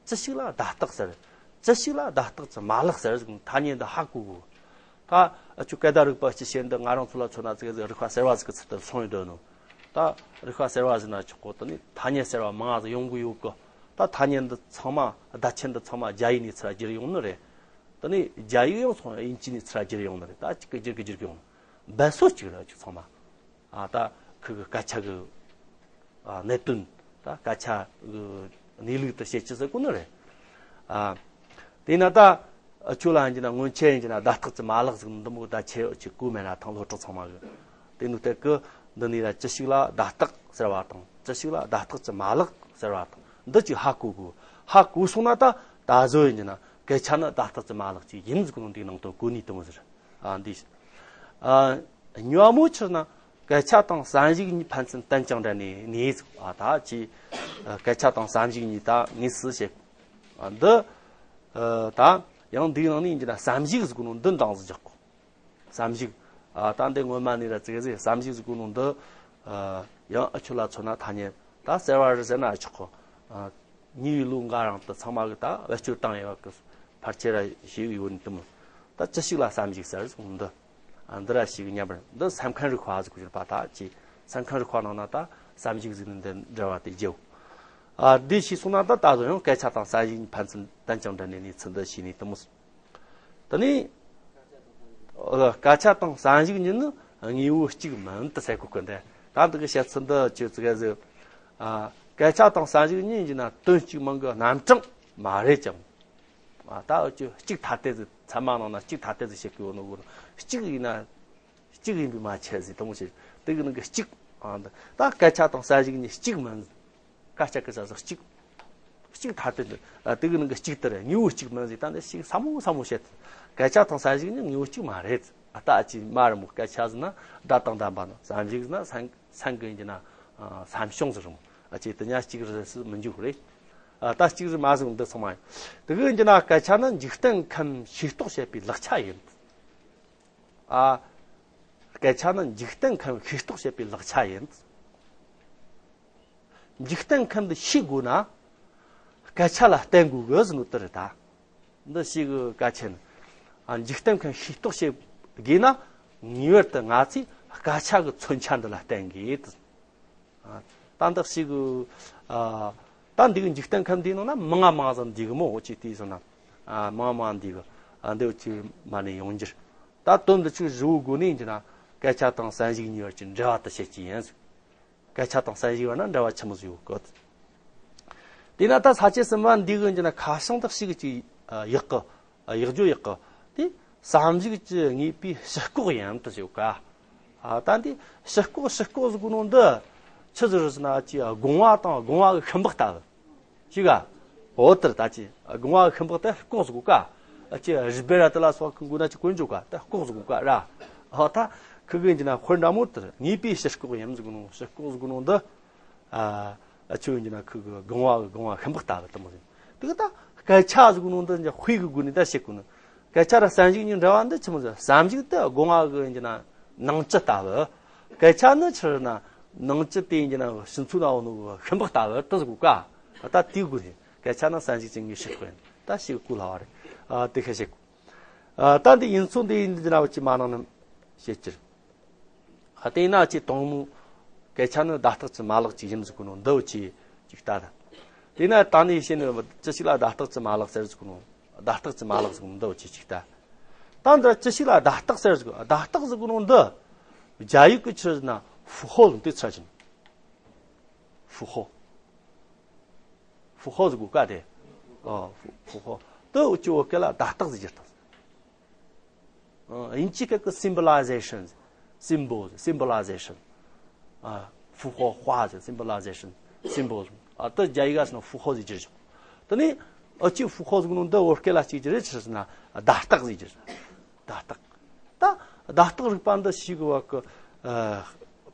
ཅི་ཞིག་ལ་བརྡ་རྟགས་ཟེར། ཅི་ཞིག་ལ་བརྡ་རྟགས་ཀྱི་མ་ལག་ཟེར་ཟེར་ཐ་སྙད་འདི་ཧ་གོ་དགོས། ད་ཨ་ཆུ་སྐད་བརྡ་རིག་པ་སྤྱི་བཤད་འདི་ང་རང་ཚོ་ལ་མཚོན་ན་ཙི་གེ་ཟིག་རིག་པ་གསར་བ་ཟིག་གི་ཚུལ་དུ་སོང་ཡོད་འདོད་ནོ། ད་རིག་པ་གསར་བ་ཟེར་ན་ཆོག་གོ། དེ་ནི་ཐ་སྙད་གསར་བ་མང་ང་ཟིག་ཡོང་གི་ཡོད་གི། ད་ཐ་སྙད་འདི་ཚང་མ་བརྡ་ཆད་འདི་ཚང་མ་རྒྱ་ཡིག་ནས་ཚུར་བསྒྱུར་ཡོང་ནི་རེད། དེ་ནི་རྒྱ་ཡིག་ཡང་སོང་དབྱིན་ཇི་ནས་ཚུར་བསྒྱུར་ཡོང་ནི་རེད། ད་གཅིག་གི་བསྒྱུར་གི་བསྒྱུར་གི་ཡོང་ནི། འབད་སོ་གཅིག་རེད་ཅིག་ཚང་མ། ཨ་ད་ཁུ་གི་སྐད་ཆ་གི་ཨ་གནད་དོན། ད་སྐད་ཆ་གི་གནས་ལུགས་དེ་བཤད་ཅི་ཟེར་གོ་ནི་རེད། ཨ་དེས་ན་ད་ཨ་ཆུ་ལ་ཡིན་གྱི་ན་སྔོན་ཆད་ཡིན་གྱི་ན་བརྡ་རྟགས་ཀྱི་མ་ལག་ཟིག་འདི་མོ་ད་ཆེ་ཆེ་གོ་མེད་ན་ཐང་སློབ་གྲོགས་ཚང་མ་གི། དེ་ནུ་དེ་གི་འདི་ནི་ལ་ཅི་ཞིག་ལ་བརྡ་རྟགས་ཟེར་བ་དང་ཅི་ཞིག་ལ་བརྡ་རྟགས་ཀྱི་མ་ལག་ཟེར་བ་དང་འདི་ཅིག་ཧ་གོ་དགོས། ཧ་གོ་སོང་ན་ད་ད་གཟོད་ཡིན་གྱི་ན་སྐད་ཆ་ནི་བརྡ་རྟགས་ཀྱི་མ་ལག་ཅིག་ཡིན་ཟིག་ནོ་འདི་ནང་དུ་གོ་ནི་དེ་མོ་ཟེར། ཨ་འདི་ཨ་ཉོ་མོ་ཆི་ན་སྐད་ཆ་དང་བསམ་གཞིག་གཉིས་ཕན་ཚུན་བསྟན་ཅིང་འདྲ་ནས་ནས་ཟིག། ཨ་ད་ཅི་སྐད་ཆ་དང་བསམ་གཞིག་གཉིས་ད་དངོས་སུ་བཤད། ཨ་འདི་ཨ་ད་ཡང་འདིའི་ནང་ནས་ཡིན་གྱི་ན་བསམ་གཞིག་ཟིག་ནོ་འདི་འདང་ཟིག་རྒྱག་གོ། བསམ་གཞིག། ཨ་ད་འདི་སྔོན་མ་ནས་ར་ཙི་གེ་ཟིག་བསམ་གཞིག་ཟིག་གོ་ནོ་འདི། ཨ་ཡང་ཨ་ཆུ་ལ་མཚོན་ན་ཐ་སྙད་ད་གསར་བ་རེད་ཟེར་ན་ཨ་ཆོག་གོ། ཨ་ཉེ་བའི་ལོ་འགའ་རིང་དུ་ཚང་མ་གི་ད་བེད་སྤྱོད་བཏང་ཡོད་གི་ཕལ་ཆེར་ར་ཤེས་གི་ཡོད་ནི་དེ་མོ། ད་ཅི་ཞིག་ལ་བསམ་གཞིག་ཟེར་ཟིག་འདི། ཨ་འདི་ར་ཞིག་མཉམ་པར་འདི་སེམས་ཁམས་རིག་པ་ཟིག་གོ་ཞིག་པ། ད་ཅི་སེམས་ཁམས་རིག་པ་ནང་ན་ད་བསམ་གཞིག་ཟིག་ནི་འདི་འབྲེལ་བ་དེ་བརྗེའོ། ཨ་འདི་ཤེས་སོང་ན་ད་ད་གཟོད་ཡང་སྐད་ཆ་དང་བསམ་གཞིག་གཉིས་ཕན་ཚུན་བསྟན་ཅིང་འདྲ་ནས་ནས་ཚུལ་འདི་ཤེས་ནས་དེ་མོ། དེ་ནས་སྐད་ཆ་དང་བསམ་གཞིག་གཉིས་ནི་དངོས་པོ་གཅིག་མིན་དུ་ཟེར་གོ་གི་འདི། ད་འདི་གི་བཤད་ཚུལ་འདི་ཅི་ཙི་ག་ཟིག། ཨ་སྐད་ཆ་དང་བསམ་གཞིག་གཉིས་ཡིན་ན་དོན་གཅིག་མིན་གི་རྣམ་གྲངས་མ་རེད་ཅིང་། ཨ་ད་འུ་ཅི་གཅིག་ཐ་དད་ཟིག་ཚད་མ་ནང་ན་གཅིག་ཐ་དད་ཟིག་བཤད་གི་ཡོད་ནོ་གོ། གཅིག་ཡིན་ན་གཅིག་ཡིན་པའི་མ་ཁྱད་ཟིག་དེ་མོ་བཤད། དེ་གི་ནང་གི་གཅིག། ཨ་འདི་ད་སྐད་ཆ་དང་བསམ་གཞིག་གཉིས་གཅིག་མིན། སྐད་ཆ་གི་ས་ས་གཅིག། གཅིག་ཐ་དད་དུ། ཨ་དེ་གི་ནང་གི་གཅིག་དེ་རེད། དངོས་པོ་གཅིག་མིན་ཟིག། ད་འདི་ཞིག་ཟབ་མོ་ཟབ་མོ་བཤད། སྐད་ཆ་དང་བསམ་གཞིག་ནི་དངོས་པོ་གཅིག་མ་རེད། ཨ་ད་ཨ་ཅི་མ་རེད་མོ། སྐད་ཆ་ཟེར་ན་སྒྲ་དང་ལྡན་པ་ན། བསམ་གཞིག་ཟེར་ན་སེམས་སེམས་གི་ཡིན་གྱི་ན་ཨ་བསམ་བྱུང་ཟེར་མོ། ཨ་ཅི་དེ་ཉག་གཅིག་རེད་ཟེར་མི་འཇུག་རེད། ཨ་ད་གཅིག་རེད་མ་ཟེར་འདི་ཚང་མ་ཡིན། དེ་གི་ཡིན་གྱི་ན་སྐད་ཆ་ནི་འཇིག་རྟེན་ཁམས་ཤེས་རྟོགས་བྱེད་པའི་ལག་ཆ་ཡིན། ཨ་སྐད་ཆ་ནི་འཇིག་རྟེན་ཁམས་ཤེས་རྟོགས་བྱེད་པའི་ལག་ཆ་ཡིན། འཇིག་རྟེན་ཁམས་འདི་ཤེས་དགོས་ན་སྐད་ཆ་ལ་བརྟེན་དགོས་གི་ཟེར་ནོ་དེ་རེད་ད། འདི་ཞིག་གི་གལ་ཆེན། ཨ་འཇིག་རྟེན་ཁམས་ཤེས་རྟོགས་བྱེད་དགོས་ན་ངེས་པར་དུ་ང་ཚོས་སྐད་ཆ་གི་མཚོན་ཆ་འདི་ལ་བརྟེན་དགོས། ཨ་ད་འདི་ཞིག་གི་ཨ་ད་འདི་གི་འཇིག་རྟེན་ཁམས་འདིའི་ནང་ན་མང་ང་མང་ང་ཙམ་འདུས་གི་མོ། འོ་ཅི་དེའི་སོང་ན་ཨ་མང་ང་མང་ང་འདུས་གི། ཨ་འདི་འོ་ཅི་མ་ནས་ཡོང་རྒྱུར། ད་དོན་འདི་ཆུ་བཞི་བོ་སྒོ་ནས་ཡིན་གྱི་ན་སྐད་ཆ་དང་བསམ་གཞིག་གཉིས་བར་གྱི་འབྲེལ་བ་དེ་བཤད་ཀྱི་ཡིན། སྐད་ཆ་དང་བསམ་གཞིག་བར་ན་འབྲེལ་བ་ཆི་མོ་ཟིག་ཡོད་གི། དེས་ན་ད་ས་བཅད་གསུམ་པ་འདི་གི་འདི་ན་ཁ་བྱང་དག་ཞིག་ཅིག་ཡག་གི། ཡག་རྒྱུ་ཡག་གི། དེ་བསམ་གཞིག་ཅི་ངེས་པའི་ཕྱི་ལྐོག་ཡིན་དུ་ཞུ་ག། ཨ་ད་འདི་ཕྱི་ལྐོག་ཕྱི་ལྐོག་ཟེར་གོ་ནོ་འདི། ཆི་ཟིག་རེད་ཟེར་ན་ཅི་སྒོང་བ་དང་སྒོང་བ་གི་ཤུན་པགས་ལྟ་བུ། ཤེས་ག་འོ་དེར་ད་ཅི་སྒོང་བ་གི་ཤུན་པགས་དེ་ལྐོག་ཟིག་གོ་ཀ་ཅི་རི་སྦེ་ར་དེ་ལ་སོགས་ཀི་མགོ་ན་ཅི་གོན་འཇོག་ག་དེ་ལྐོག་ཟིག་གོ་ཀ་ར། ཧོ་ད་ཁི་གི་ཡིན་གྱི་ན་དཔེར་འདྲ་མོ་དེར་ངེས་པའི་ཕྱིར་ལྐོག་ཡིན་ཟིག་གོ་ནོ་ཕྱིར་ལྐོག་ཟིག་གོ་ནོ་འདི། ཨ་ཨ་ཆོས་ཡིན་གྱི་ན་ཁི་གི་སྒོང་བ་གི་སྒོང་བ་ཤུན་པགས་ལྟ་བུ་དེ་མོ་ཟིག་དེ་གི་ད་སྐད་ཆ་ཟིག་གོ་ནོ་འདི་ཡིན་གྱི་དཔེ་གི་སྒོ་ནས་ད་བཤད་གོ་ནོ། སྐད་ཆ་ར་བསམ་གཞིག་གཉིས་འབྲེལ་བ་འདི་ཆི་མོ་ཟིག་བསམ་གཞིག་དེ་སྒོང་བ་གི་ཡིན་གྱི་ན་ནང་བཅུད་ལྟ་བུ། སྐད་ཆ་ནི་ཆི་རེད་ན་ནང་བཅུད་དེ་ཡིན་གྱི་ན་ཕྱི་ཚུལ་ན་འོ་ནོ་གི་ཤུན་པགས་ལྟ་བུ་དེ་ཟིག་གོ་ཀ་ད་དེའི་སྒོ་ནས་སྐད་ཆ་ནི་བསམ་གཞིག་ཅན་གྱི་ཕྱིར་ལྐོག་ཡིན་ད་ཞིག་གོ་སླ་བ་རེད། ཨ་དེ་ཤེས་ཤིག་ཨ་ད་འདི་ཡིན་ཚུལ་འདི་ཡིན་གྱི་ན་བ་ཅི་མ་ནང་ནི་བཤད་ཀྱི་རེད། ཨ་དེས་ན་ཅི་དང་མོ་སྐད་ཆ་ནི་བརྡ་རྟགས་ཀྱི་མ་ལག་ཅིག་ཡིན་ཟིག་གོ་ནོ་འདི་བ་ཅི་ཅིག་ལྟ་ད། དེས་ན་ད་ནི་ཡེ་ཤེས་ནི་ཅི་ཞིག་ལ་བརྡ་རྟགས་ཀྱི་མ་ལག་ཟེར་ཟིག་གོ་ནོ། བརྡ་རྟགས་ཀྱི་མ་ལག་ཟིག་གོ་ནོ་འདི་བ་ཅི་ཅིག་ལྟ། ད་འདི་ཅི་ཞིག་ལ་བརྡ་རྟགས་ཟེར་ཟིག་གོ་བརྡ་རྟགས་ཟིག་གོ་ནོ་འདི། རྒྱ་ཡིག་གི་ཆི་ཟེར་ན་符号དེ་ཚར་ཅིང་།符号། 符号ཟེར་གོ་ཀ་དེ། ཨོ། 符符号དེ་བ་ཅི་བོད་སྐད་ལ་བརྡ་རྟགས་ཟེར་གྱི་རེད། ཨ་དབྱིན་ཇིའི་སྐད་ཀྱི་symbolization symbols symbolization ཨ་符号化ཟེར་symbolization symbols ཨ་དེ་རྒྱ་ཡིག་ག་ཟེར་ན་符号ཟེར་གྱི་རེད། དེ་ནས་ཨ་ཅི་符号ཟེར་གོ་ནོ་འདི་བོད་སྐད་ལ་གཅིག་གྱུར་རེད་ཆི་ཟེར་ན་བརྡ་རྟགས་ཟེར་གྱི་རེད། བརྡ་རྟགས། ད་བརྡ་རྟགས་རིག་པ་འདི་ཞིག་གི་བ་གི་ཨ་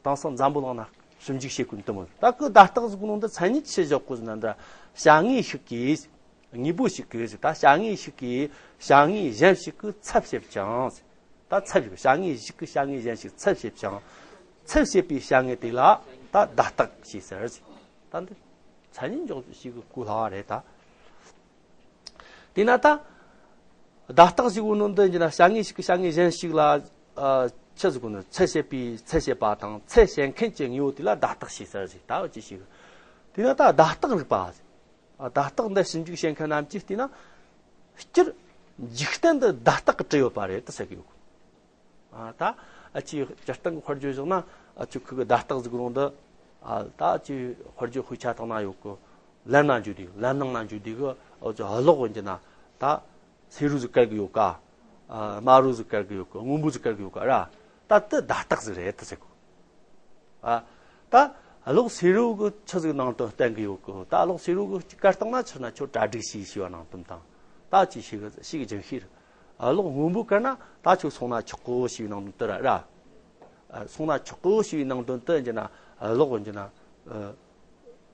དེང་སང་འཛམ་བུ་གླིང་ན་ཞིབ་འཇུག་བྱེད་གོ་ནི་དེ་མོ་ད་གི་བརྡ་རྟགས་ཟེར་གོ་ནོ་འདི་མཚན་ཉིད་ཆི་བཞག་གོ་ཟེར་ན་འདི་བྱ་དངོས་ཤིག་གིས། དངོས་པོ་ཞིག་གིས་ད་བྱ་དངོས་ཤིག་གིས་བྱ་དངོས་གཞན་ཞིག་གི་ཚབ་བྱེད་ཅིང་། ད་ཚབ་བྱེད་བྱ་དངོས་ཤིག་གིས་བྱ་དངོས་གཞན་ཞིག་ཚབ་བྱེད་ཅིང་། ཚབ་བྱེད་པའི་བྱ་དངོས་དེ་ལ་ད་བརྡ་རྟགས་ཞེས་ཟེར། ད་འདི་མཚན་ཉིད་འཇོག་ཞིག་གི་གོ་སླ་བ་རེད་ད། དེས་ན་ད་བརྡ་རྟགས་ཞེས་གོ་ནོ་འདི་ཡིན་ན་བྱ་དངོས་ཤིག་གིས་བྱ་དངོས་གཞན་ཞིག་ལ་ཨ་ཆི་ཟེར་གོ་ནོ་ཚབ་བྱེད་པའི་ཚབ་བྱེད་པ་དང་ཚབ་བྱེད་མཁན་གྱི་དངོས་པོ་དེ་ལ་བརྡ་རྟགས་ཞེས་ཟེར་ཞིག་ད་འོ་ཅི་ཞིག་དེས་ན་ད་བརྡ་རྟགས་རིག་པ། ཨ་བརྡ་རྟགས་འདི་ཞིབ་འཇུག་བྱེད་མཁན་རྣམས་ཀྱིས་བལྟས་ན། སྤྱིར་འཇིག་རྟེན་འདི་བརྡ་རྟགས་ཀྱིས་གྲུབ་ཡོད་པ་རེད་དུ་ཟེར་གི་ཡོད། ཨ་ད་ཨ་ཅི་སྤྱིར་བཏང་གི་དཔེར་བརྗོད་བཞག་ན་ཨ་ཅི་ཁུ་གི་བརྡ་རྟགས་ཟིག་རུང་འདི་ཨ་ད་ཨ་ཅི་དཔེར་བརྗོད་དཔེ་ཆ་དང་ན་ཡོད་གི། ལན་ན་འཇུ་དུས་ལན་ནང་ན་འཇུ་དུས་གི་ཨ་ཅི་གློག་ཡིན་གྱི་ན་ད་སེར་རུ་ཟིག་བཀལ་གི་ཡོད་ཀ། ཨ་དམར་རུ་ཟིག་བཀལ་གི་ཡོད་ཀ་སྔོན་པོ་ཟིག་བཀལ་གི་ཡོད་ཀ་ར། ད་དེ་བརྡ་རྟགས་ཟིག་རེད་དུ་ཟེར་གི། ཨ་ད་གློག་སེར་རོ་གི་ཆི་ཟིག་ནང་དོན་བསྟན་གི་ཡོད་གི། ད་གློག་སེར་རོ་གི་བཀར་བཏང་ན་ཆི་ན་ཁྱོད་གྲ་སྒྲིག་བྱས་ཞེས་པ་ནང་དོན་དང་། ད་ཅི་ཞིག་ཞིག་རྒྱུན་ཤེས་རེད། ཨ་གློག་སྔོན་པོ་བཀར་ན་ད་ཁྱོད་སོང་ན་ཆོག་གི་ཞེས་པའི་ནང་དོན་དེ་ར་ར། ཨ་སོང་ན་ཆོག་གི་ཞེས་པའི་ནང་དོན་དེ་ཡིན་ན་གློག་ཡིན་ན་ཨ་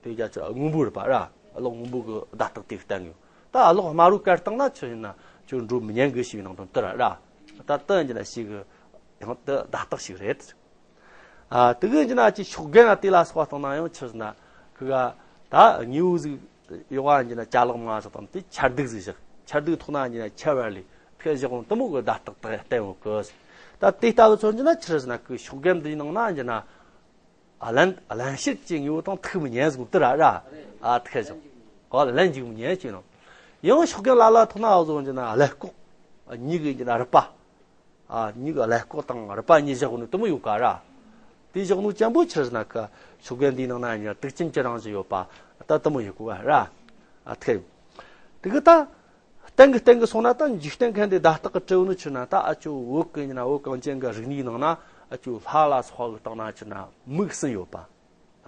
དེ་རྒྱ་ཆེ་སྔོན་པོ་རེད་པ་ར། གློག་སྔོན་པོ་གི་བརྡ་རྟགས་དེ་བསྟན་ཡོད། ད་གློག་དམར་རོ་བཀར་བཏང་ན་ཆི་ཡིན་ན་ཁྱོད་འགྲོ་མི་ཉན་གི་ཞེས་པའི་ནང་དོན་དེ་ར་ར། ད་དེ་ཡིན་ན་ཞིག་ཡང་དེ་བརྡ་རྟགས་ཤིག་རེད། ཨ་དེ་གི་ཡིན་ན་ཅི་ཤུགས་རྐྱེན་ལ་དེ་ལ་སོགས་བཏང་ན་ཡང་ཆི་ཟེར་ན་ཁི་ག་ད་དངོས་པོ་ཟིག་ཡོད་པ་ཡིན་ན་ཅ་ལག་མ་ཟིག་དང་དེ་ཆ་རྡུགས་ཟིག་བཞག་ཆ་རྡུགས་ཐོག་ན་ཡིན་ན་ཆ་བར་ལས་ཕེ་བཞག་འོང་དེ་མོ་གི་བརྡ་རྟགས་དག་བསྟན་འོང་གི། ད་དེ་ལྟ་བུ་ཚོ་ཡིན་ན་ཆི་ཟེར་ན་ཁི་ཤུགས་རྐྱེན་འདི་ནང་ན་ཡིན་ན་ཨ་ལན་ཨ་ལན་ཤེད་ཀྱི་དངོས་པོ་དང་ཐུག་མི་ཉན་ཟིག་དེ་ར་ར་ཨ་ཐུག་ཞག་གོ་ལན་འཇིག་མི་ཉན་ཞེས་ནོ། ཡང་ཤུགས་རྐྱེན་ལ་ལ་ཐོག་ན་ཨ་བཟོ་ཡིན་ན་ཨ་ལས་ལྐོག་མྱིག་གི་ཡིན་ན་རུས་པ། ཨ་མྱིག་ཀླད་ཀོར་དང་རུས་པ་གཉིས་བཞག་ནི་དེ་མོ་ཡོད་ཀ་ར། དེ་བཞག་ནི་ཅན་པོ་ཆི་ཟེར་ན་ཁ་ཤུགས་རྐྱེན་འདིའི་ནང་ན་ཡང་དུག་ཅན་གྱི་རང་བཞིན་ཡོད་པ་ད་དེ་མོ་ཡོད་གོ་ར། ཨ་ཐེ། དེ་གི་ད་གཏན་གི་གཏན་གི་སོང་ན་ད་འཇིག་རྟེན་མཁན་དེ་བརྡ་རྟགས་གི་སྤྲེའུ་ནི་ཆི་ན་ད་ཨ་ཅོ་བོད་གི་ཡིན་ན་བོད་གངས་ཅན་གི་རིག་གནས་ནང་ན་ཨ་ཅོ་ལྷ་ལ་སོགས་གི་སྟེང་ན་ཆི་ན་མིག་གསུམ་ཡོད་པ།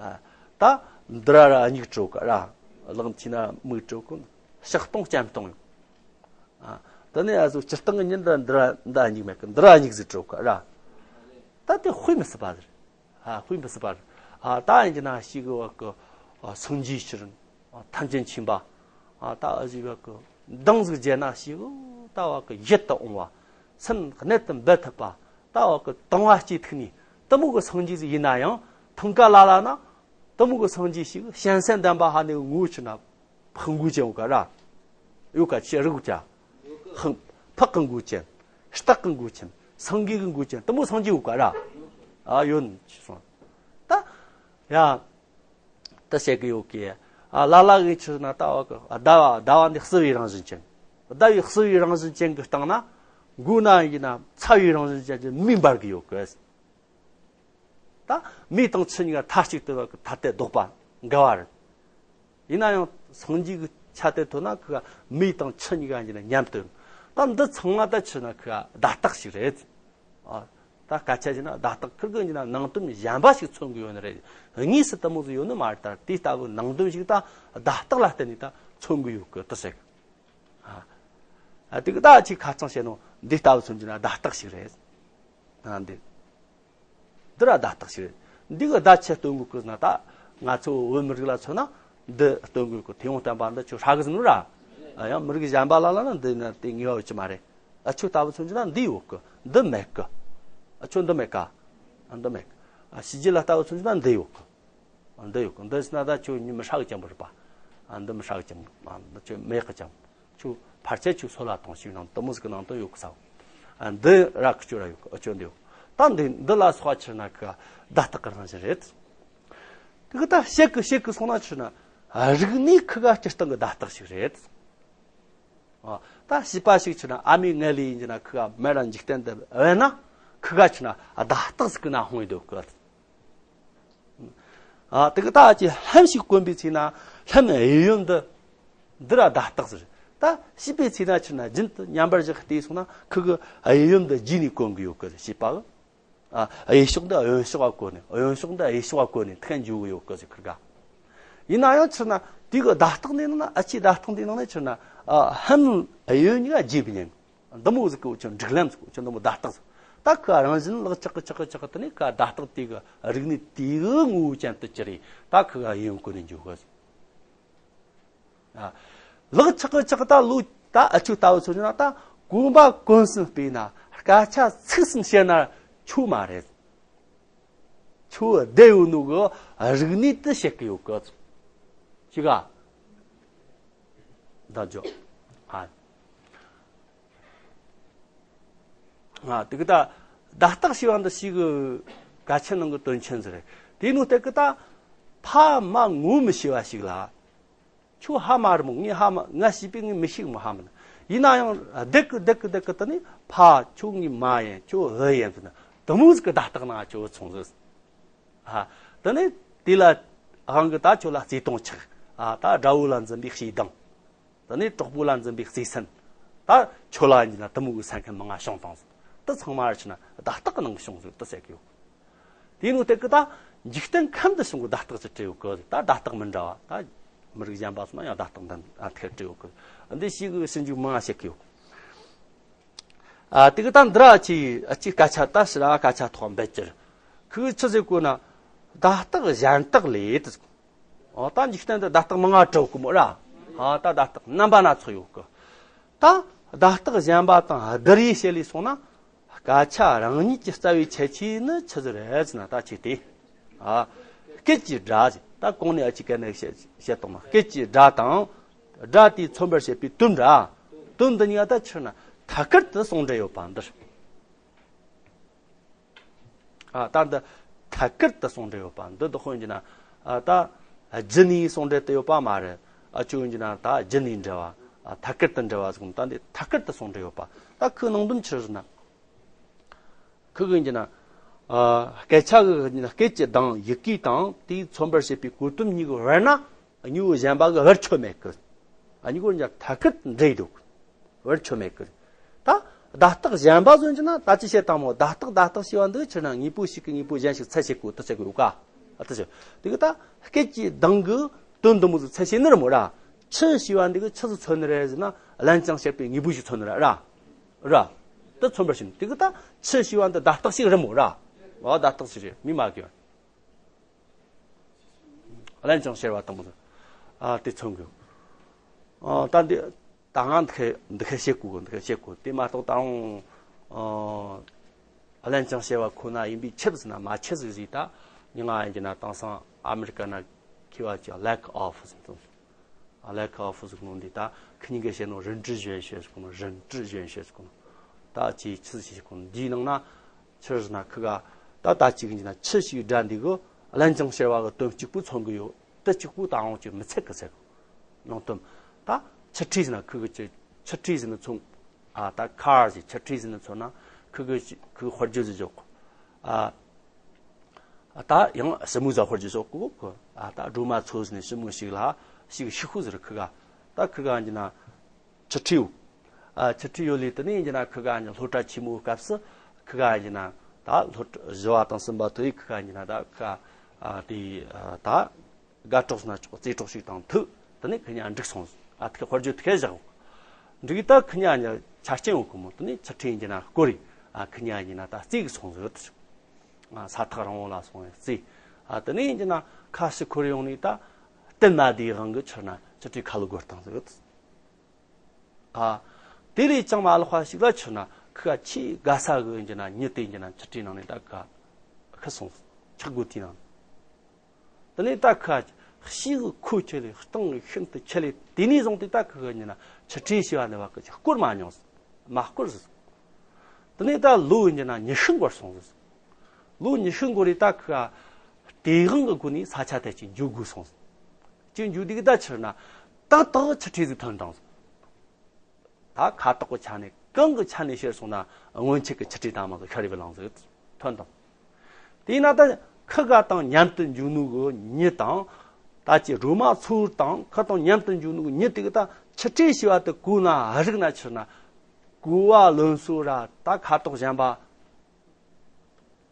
ཨ་ད་འདི་ར་ར་མྱིག་སྤྲེའུ་ཀ་ར། ལག་མཐིལ་ན་མིག་སྤྲེའུ་ཀ། ཕྱག་སྟོང་སྤྱན་སྟོང་ཡོད། ཨ་ད་ནི་ཨ་ཟུ་སྤྱིར་བཏང་གི་མྱི་འདི་འདི་ར་འདི་ཨ་མྱིག་མེད་ཀི། འདི་ར་ཨ་མྱིག་ཟིག་སྤྲེའུ་ཀ་ར། ད་དེ་དཔེ་མི་སྲིད་པ་རེད། ཨ་དཔེ་མི་སྲིད་པ་རེད། ཨ་ད་ཡིན་གྱི་ན་ཤི་གི་བ་གི་ཨ་སངས་རྒྱས་ཕྱིར་ཨ་ཐམས་ཅད་མཁྱེན་པ། ཨ་ད་ཨ་ཟི་བ་གི་མདངས་ཟིག་རྒྱས་ན་ཤི་གི་ད་བ་གི་ཡིད་དུ་འོང་བ། སེམས་གནད་དུ་འབུད་ཐུབ་པ། ད་བ་གི་དང་བ་སྐྱེ་ཐུབ་ནི་དེ་མོ་གི་སངས་རྒྱས་ཟིག་ཡིན་ན་ཡང་ཐང་ཀ་ལ་ལ་ན་དེ་མོ་གི་སངས་རྒྱས་ཤིག་གི་གཤིན་སེམས་ལྡན་པ་ཧ་ནི་ངོ་ཆི་ན། ཕག་མགོ་ཅན་ཡོད་ཀ་ར། ཡོད་ཀ་ཅི་རིག་ཀྱ། ཕག་ཕག་གི་མགོ་ཅན། སྟག་གི་མགོ་ཅན། སེང་གེ་གི་མགོ་ཅན་དེ་མོ་སངས་རྒྱས་ཡོད་ཀ་ར། ཨ་ཡོད་ནི་ཅི་སོང་། ད་ཡ། ད་བཤད་གི་ཡོད་ཀི། ཨ་ལ་ལ་གི་ཆི་ན་ད་བ་གི་ཟླ་བ་ཟླ་བ་འདི་བསིལ་བའི་རང་བཞིན་ཅན། ཟླ་བའི་བསིལ་བའི་རང་བཞིན་ཅན་གི་སྟེང་ན། མགོ་ན་ཡིན་ན་ཚ་བའི་རང་བཞིན་ཅན་གྱི་མེ་འབར་གི་ཡོད་ཀི། ད་མེ་དང་ཆུ་གཉིས་ཀ་མཐའ་གཅིག་ཏུ་ཐ་དད་ལྡོག་པ་འགལ་བ་རེད། ཡིན་ན་ཡང་སངས་རྒྱས་ཀྱི་ཆ་དེ་ཐོན་ན་ཁོ་མེ་དང་ཆུ་གཉིས་ཀ་ཡིན་ན་མཉམ་དུ། ད་འདི་ཚང་མ་ད་ཆི་ན་ཁོ་བརྡ་རྟགས་ཤིག་རེད། ཨ། ད་སྐད་ཆ་བྱས་ན་བརྡ་རྟགས་ཁིར་གི་ཡིན་ན་ནང་དོན་གཞན་པ་ཞིག་མཚོན་གི་ཡོད་ནི་རེད། དངོས་སུ་དེ་མོ་ཟིག་ཡོད་ནི་མ་རེད། ད་དེ་ལྟ་བུ་ནང་དོན་ཞིག་ད་བརྡ་རྟགས་ལ་བརྟེན་ནས་ད་མཚོན་གི་ཡོད་གི་དེ་ཟེར་གི། ཨ། ཨ། དེ་གི་ད་ཅིག་ཁ་རྩང་བཤད་ནོ་འདི་ལྟ་བུ་མཚོན་གྱི་ན་བརྡ་རྟགས་ཤིག་རེད། ཨ། འདི། འདི་ར་བརྡ་རྟགས་ཤིག་རེད། འདི་གི་བརྡ་ཆད་སྟོན་དགོས་གི་ན་ད་ང་ཚོ་བོད་མི་རིགས་ལ་མཚོན་ན་འདི་སྟོན་དགོས་གི། མཐེ་བོང་བསྟན་པ་འདི་ཁྱོད་ཧྲ་གི་ཟིན་ནོ་ར། ཨ། ཡང་མི་རིགས་གཞན་པ་ལ་ལ་ན་འདི་ན་དེ་ངེས་པ་ཡོད་ཀྱི་མ་རེད། ཨ། ཁྱོད་ལྟ་བུ་མཚོན་གྱི་ན་འདི་ཡོད་གི། འདི་མེད་གི། ཨ། ཁྱོད་འདི་མེད་ག། ཨ། འདི་མེད་གི། ཨ། ཕྱི་རྒྱལ་ལ་ལྟ་བུ་མཚོན་གྱི་ན་འདི་ཡོད་གི། འདི་ཡོད་གི། འདི་ཟེར་ན་ད་ཁྱོད་མི་ཧྲ་གི་ཅན་པོ་རེད་པ། ཨ། འདི་མི་ཧྲ་གི་ཅན་པོ། ཨ། འདི་ཁྱོད་མེད་གི་ཅན་པོ། ཁྱོད་ཕལ་ཆེར་ཁྱོད་སོ་ལ་ཐོང་ཞིག་ནང་དུ་མོ་ཟིག་གི་ནང་དུ་ཡོད་གི་ས། ཨ། འདི་ར་ཁི་ཁྱོད་ར་ཡོད་གི། ཨ། ཁྱོད་འདི་ཡོད། ད་འདི་འདི་ལ་སོགས་ཆི་ན་གི་བརྡ་རྟགས་གི་རང་བཞིན་རེད། དེ་གི་ད་བཤད་གི་བཤད་གི་སོང་ན་ཆི་ན་རིག་གནས་ཁི་ག་སྤྱིར་བཏང་གི་བརྡ་རྟགས་ཤིག་རེད། ཨ། ད་བྱིས་པ་ཞིག་ཆི་ན་ཨ་མའི་མངལ་ལས་ཡིན་གྱི་ན་ཁི་ག་མེ་ར་འཇིག་རྟེན་འདི་བས་ན་ཁི་ག་ཆི་ན་བརྡ་རྟགས་ཟིག་གི་ན་ཧོང་ཡོད་གི། ཨ། དེ་གི་ད་ཅི་ལྷམ་ཞིག་གོན་པའི་ཚེ་ན་ལྷམ་གཡས་གཡོན་འདི་འདི་ར་བརྡ་རྟགས་ཟེར། ད་བྱིས་པའི་ཚེ་ན་ཆི་ན་རྒྱུན་དུ་མཉམ་པར་བཞག་བལྟས་སོང་ན་ཁི་གི་གཡས་གཡོན་འདི་བརྗེས་ནས་གོན་གི་ཡོད་གི་བྱིས་པ་གི། ཨ། གཡས་ཕྱོགས་འདི་གཡོན་ཕྱོགས་ག་གོན་ནས། གཡོན་ཕྱོགས་འདི་གཡས་ཕྱོགས་ག་གོན་ནས་ཐག་འཇུག་གི་ཡོད་གི་ཟེར་ཁི་ག། ཡིན་ན་ཡང་ཆི་ན་དེ་གི་བརྡ་རྟགས་འདི་ནང་ན། ཨ་ཅེ་བརྡ་རྟགས་འདི་ནང་ན་ཆི་ན། ཨ། ལྷམ་གཡས་གཡོན་གཉིས་ཀ་བརྗེས་པའི་ཉིན། འདི་མོ་ཟིག་གི་འུ་ཅག་སྒྲིག་ལམ་ཟིག་འུ་ཅག་འདི་མོ་བརྡ་རྟགས་ཟིག་ད་ཁི་རང་བཞིན་ལག་ཆགས་གི་ཆགས་གི་ཆགས་གི་དེ་ནས་ཁི་བརྡ་རྟགས་དེ་གི་རིག་གནས་དེ་གི་ངོ་བོ་ཅན་དུ་གྱུར་རེ། ད་ཁི་ག་གཡས་གཡོན་གོན་ནས་འཇུག་གི་ཟིག་ཨ། ལག་ཆགས་གི་ཆགས་གི་ད་ལོ་ད་ཨ་ཆུ་ལྟ་བུ་ཚོ་ན་ད་གོན་པ་གོན་གསུམ་སྤོས་ན་སྐད་ཆ་ཚིག་གསུམ་བཤད་ན་ཆོ་མ་རེད། ཁྱོད་བསྡད་ཡོད་ནོ་གི་རིག་གནས་དེ་བཤད་གི་ཡོད་གི། ཅི་ག་ད་འཇོག་ཨ། ཨ། དེ་གི་ད་བརྡ་རྟགས་ཞེས་པ་འདི་ཞིག་གི་སྐད་ཆ་ནང་གི་དོན་ཆེན་ཟིག་རེད། དེ་ནོ་དེ་གི་ད་ཕ་མ་ངོ་མི་ཤེས་པ་ཞིག་ལ། ཁྱོད་ཧ་མ་རེད་མོ། ངས་ཧ་མ། ང་བྱིས་པས་ངས་མི་ཤེས་མོ་ཧ་མ་ན། ཡིན་ན་ཡང་བསྡད་གི་བསྡད་གི་བསྡད་གི་དེ་ནས་ཕ་ཁྱོད་ངའི་མ་ཡིན། ཁྱོད་བུ་ཡིན་ཟེར་ན་དེ་མོ་ཟིག་གི་བརྡ་རྟགས་ནང་ཁྱོད་ཚོང་ཟིག་ཧ། དེ་ནས་དེ་ལ་དབང་གི་ད་ཁྱོད་ལ་བརྩེ་དུང་ཆགས། ཨ། ད་དགྲ་བོ་ལ་འཛིན་པའི་ཞེ་སྡང་། དེ་ནས་གྲོགས་པོ་ལ་འཛིན་པའི་བརྩེ་སེམས། ད་ཁྱོད་ལ་ཡིན་ན་དེ་མོ་གི་སེམས་ཁམས་མང་ང་བྱུང་བཏང་ཟིག་དེ་ཚང་མ་ར་ཆི་ན་བརྡ་རྟགས་གི་ནང་བྱུང་ཟིག་དེ་ཟེར་གི་ཡོད། དེ་ནོ་དེ་གི་ད་འཇིག་རྟེན་ཁམས་འདི་བྱུང་གི་བརྡ་རྟགས་ཅིག་བྲིས་ཡོད་གི། ད་བརྡ་རྟགས་མི་འདྲ་བ། ད་མི་རིགས་གཞན་པ་སོང་ན་ཡང་བརྡ་རྟགས་འདི་ཨ་ཐེར་བྲིས་ཡོད་གི། འདི་ཞིག་གི་ཞིབ་འཇུག་མང་ང་བྱེད་གི་ཡོད། ཨ། དེ་གི་ད་འདི་ར་ཅི་ཨ་ཅི་སྐད་ཆ་ད་ཕྱི་ར་སྐད་ཆ་ཐོག་འབད་ཀྱི་རེད། ཁོས་ཆི་ཟེར་གོ་ན། བརྡ་རྟགས་གཞན་དག་ལས་དེ། ཨོ། ད་འཇིག་རྟེན་འདི་བརྡ་རྟགས་མང་ང་བྲིས་ཡོད་གི་མོ་ར། ཨ། ད་བརྡ་རྟགས་རྣམ་པ་སྣ་ཚོགས་ཡོད་གི། ད་བརྡ་རྟགས་གཞན་པ་དང་བསྡུར་ཡེ་བྱེད་ལས་སོང་ན། སྐད་ཆ་རང་ཉིད་ཀྱི་རྩ་བའི་ཁྱད་ཆོས་ནི་ཆི་ཟིག་རེད་ཟེར་ན། ད་ཅི་སྟེ། ཨ། སྐད་ཀྱི་སྒྲ་ཟེར། ད་གོང་ནས་ཨ་ཅི་ག་ནས་བཤད་བཤད་བཏང་ན། སྐད་ཀྱི་སྒྲ་དང་། སྒྲ་དེས་མཚོན་པར་བྱེད་པའི་དོན་འདྲ། དོན་འདི་གཉིས་ཀ་ད་ཕྱིར་ན་ཐད་ཀར་དུ་ཟུང་འབྲེལ་ཡོད་པ་འདིར། ཨ། ད་འདི་ཐད་ཀར་དུ་ཟུང་འབྲེལ་ཡོད་པ་འདི་དོ་དཔོན་གྱི་ན། ཨ། ད་རྒྱུ་ནས་ཟུང་འབྲེལ་དུ་ཡོད་པ་མ་རེད། ཨ། ཅོ་ཡིན་གྱི་ན་ད་རྒྱུ་ནས་འབྲེལ་བ། ཨ། ཐད་ཀར་དུ་འབྲེལ་བ་ཟེར་གོ་ནོ། ད་འདི་ཐད་ཀར་དུ་ཟུང་འབྲེལ་ཡོད་པ། ད་ཁོའི་ནང་དོན་ཆི་ཟེར་ན། ཁོ་གི་ཡིན་གྱི་ན། ཨ། སྐད་ཆ་གི་ཡིན་གྱི་ན་སྐད་ཀྱི་གདངས་ཡི་གེ་དང་དེས་མཚོན་པར་བྱེད་པའི་གོ་དོན་གཉིས་ཀྱི་བར་ན། གཉིས་པོ་གཞན་པ་གི་བར་ཆད་མེད་གི། ཨ། གཉིས་པོ་ཡིན་གྱི་ན་ཐད་ཀར་འདྲེས་འདུག་བར་ཆད་མེད་གི། ད་བརྡ་རྟགས་གཞན་པ་ཟེར་གྱི་ན་ད་ཅི་བཤད་བཏང་མོ། བརྡ་རྟགས་བརྡ་རྟགས་ཞེས་པ་འདི་ཕྱིར་ན་དངོས་པོ་ཞིག་གིས་དངོས་པོ་གཞན་ཞིག་ཚད་བྱེད་གོ་དེ་བྱེད་གོ་ཡོད་ཀ། ཨ། དེ་བྱེད། དེ་གི་ད་སྐད་ཀྱི་གདངས་གི་དོན་འདི་མོ་ཟིག་ཚད་བྱེད་ནི་རེད་མོ་ར། ཆི་ཞེས་པ་འདི་གི་ཆི་ཟིག་མཚོན་ནི་རེད་ཟེར་ན། རླན་ཅིང་གཤེར་བའི་དངོས་པོ་ཞིག་མཚོན་ནི་རེད་ར། ར། དེ་མཚོན་པར་བྱེད་ནི། དེ་གི་ད་ཆི་ཞེས་པ་འདི་བརྡ་རྟགས་ཤིག་རེད་མོ་ར། ཨ། བརྡ་རྟགས་ཤིག་རེད། མི་མ་གི། རླན་ཅིང་གཤེར་བ་དང་པོ། ཨ། དེ་མཚོན་གི། ཨ། ད་འདི་ད་ང་འདི་ཁ་འདི་ཁ་བཤད་གོ་འདི་ཁ་བཤད་གོ། དེ་མ་གཏོགས་ད་རུང་། ཨ། རླན་ཅིང་གཤེར་བ་ཁོ་ན་ཡིན་པའི་ཆི་ཟིག་ན་མ་ཆི་ཟིག་ཟིག་ད་མྱི་ང་ཡིན་གྱི་ན་དེང་སང་ཨ་མི་རི་ཀ་ན་མཁས་པ་ཅིག་ལེག་ཨོ་ཕི་ཟེར་དང་། ཨ། ལེག་ཨོ་ཕི་ཟེར་གོ་ནོ་འདི་ད་ཁི་གཉིས་ཀས་བཤད་ནོ་རིན་ཀྲི་ཞོན་ཤེས་ཟེར་གོ་ནོ། རིན་ཀྲི་ཞོན་ཤེས་ཟེར་གོ་ནོ། ད་ཅི་ཆི་ཟིག་ཟེར་གོ་ནོ། འདིའི་ནང་ན་ཆི་ཟེར་ན་ཁི་ག་ད་ད་ཅིག་ཡིན་གྱི་ན་ཆི་ཞེས་སྒྲ་འདི་གི་རླན་ཅིང་གཤེར་བ་གི་དོན་གཅིག་པུ་མཚོན་གི་ཡོད། དེ་གཅིག་པུ་ད་འོང་ཅིག་མི་ཚད་གི་ཟེར་གི། ནང་དོན། ད་ཆུ་ཁྲིས་ཟེར་ན་ཁི་གི་ཆུ་ཆུ་ཁྲིས་ཟེར་ན་མཚོན། ཨ། ད་ཁར་ཟེར་ཆུ་ཁྲིས་ཟེར་ན་མཚོན་ན་ཁི་གི་ཁི་གི་དཔེར་བརྗོད་ཟིག་འཇོག་གོ། ཨ། ད་ཡང་ཞི་མོ་ཟིག་དཔེར་བརྗོད་འཇོག་གོ་གི། ཨ། ད་སྒྲོལ་མ་མཚོ་ཟེར་ནས་ཞི་མོ་ཞིག་ལ་ཞིག་ཤི་ཁུ་ཟེར། ཁི་ག་ད་ཁི་ག་ཡིན་གྱི་ན་ཆུ་ཁྲིས་ཡོད། ཨ། ཆུ་ཁྲིས་ཡོད་ལས་དེ་ནས་ཡིན་གྱི་ན་ཁི་ག་ཡིན་གྱི་ན་ལྷོ་བྲག་ཆེན་མོའི་སྐབས་སུ་ཁི་ག་ཡིན་གྱི་ན། ད་སློབ་གྲྭ་བཞི་བ་དང་གསུམ་པ་དེ་ཡི་ཁ་ཉིན་ན་ད་ཁ་ཨ་དེ་ཨ་ད་དགའ་གྲོགས་སྣ་ཚོགས་རྩེ་གྲོགས་ཤིག་དང་ཐུག་དེ་ནས་ཁི་ཉ་འགྲིག་སོང་། ཨ་ཐུག་དཔེར་བརྗོད་ཐུག་བཞག་འགྲིག་ད་ཁི་ཉ་ཉ་ཆ་རྐྱེན་ཡོད་གི་མོ། དེ་ནས་ཆུ་ཁྲིད་ཡིན་གྱི་ན་སྐོར་རེ་ཨ་ཁི་ཉ་ཡིན་ན་ད་རྩེ་གི་སོང་ཟིག་ཨ་ས་ཐག་རིང་བོ་ལ་སོང་བའི་རྩེ། ཨ་དེ་ནས་ཡིན་གྱི་ན་ཁ་ཤི་འཁོར་ཡོང་ནས་ད་སྟན་མ་བདེའི་དབང་གི་ཆུ་ན་ཆུ་ཁྲིད་ཁ་ལོ་སྒོར་བཏང་ཟིག་ཨ་དེ་ལས་ཅང་མ་ལོག་པ་ཞིག་ལ་ཆུ་ན་ཁི་ཁ་ཆེས་དགའ་ས་གི་ཡིན་གྱི་ན་ཉི་དེ་ཡིན་གྱི་ན་ཆུ་ཁྲིད་ནང་ནས་ད་ཁ་ཁི་སོང་ཆག་སྒོ་དེའི་ནང་། དེ་ནས་ད་ཁ་ཤི་གི་ཁོ་ཆེ་ལས་སྟེང་གི་ཤིན་ཏུ་ཆེ་ལས་དེ་ནས་བཟུང་སྟེ་ད་ཁི་གི་ཉིན་ན་ཆུ་ཁྲིད་ཞི་བ་ནི་བ་གི་ཆུ་སྐོར་མ་མྱོང་། མ་སྐོར་ཟིག་དེ་ནས་ད་ལོ་ཡིན་གྱི་ན་ཉི་ཤུ་འགོར་སོང་ཟིག་ལོ་ཉི་ཤུ་འགོར་རེ་ད་ཁི་ཁ་དེ་དབང་གི་སྒོ་ནས་ས་ཆ་དེ་ཅིག་འཇུག་དགོས་སོང་ཟིག་ཅིག་འཇུག་དུས་ད་ཆུ་ན་ཏག་ཏག་ཆུ་ཁྲིད་ཟིག་ཐོན་བཏང་ཟིག་ད་ཁ་དོག་གི་ཆ་ནས་གང་གི་ཆ་ནས་བཤད་སོང་ན་སྔོན་ཆད་ཀྱི་ཆུ་ཁྲིད་དང་མ་གི་ཤར་བའི་ལང་ཟིག་ཐོན་དང་། དེས་ན་ད་ཁི་ག་དང་མཉམ་དུ་འཇུག་ནུ་གི་མྱི་དང་ད་ཅི་རོ་མ་ཚོར་དང་ཁི་དང་མཉམ་དུ་འཇུག་ནུ་གི་མྱི་དེ་གི་ད་ཆུ་ཁྲིད་ཞི་བ་དེ་གོ་ན་རིག་ན་ཆུ་ན་གོ་བ་ལོན་སོ་ར་ད་ཁ་དོག་གཞན་པ།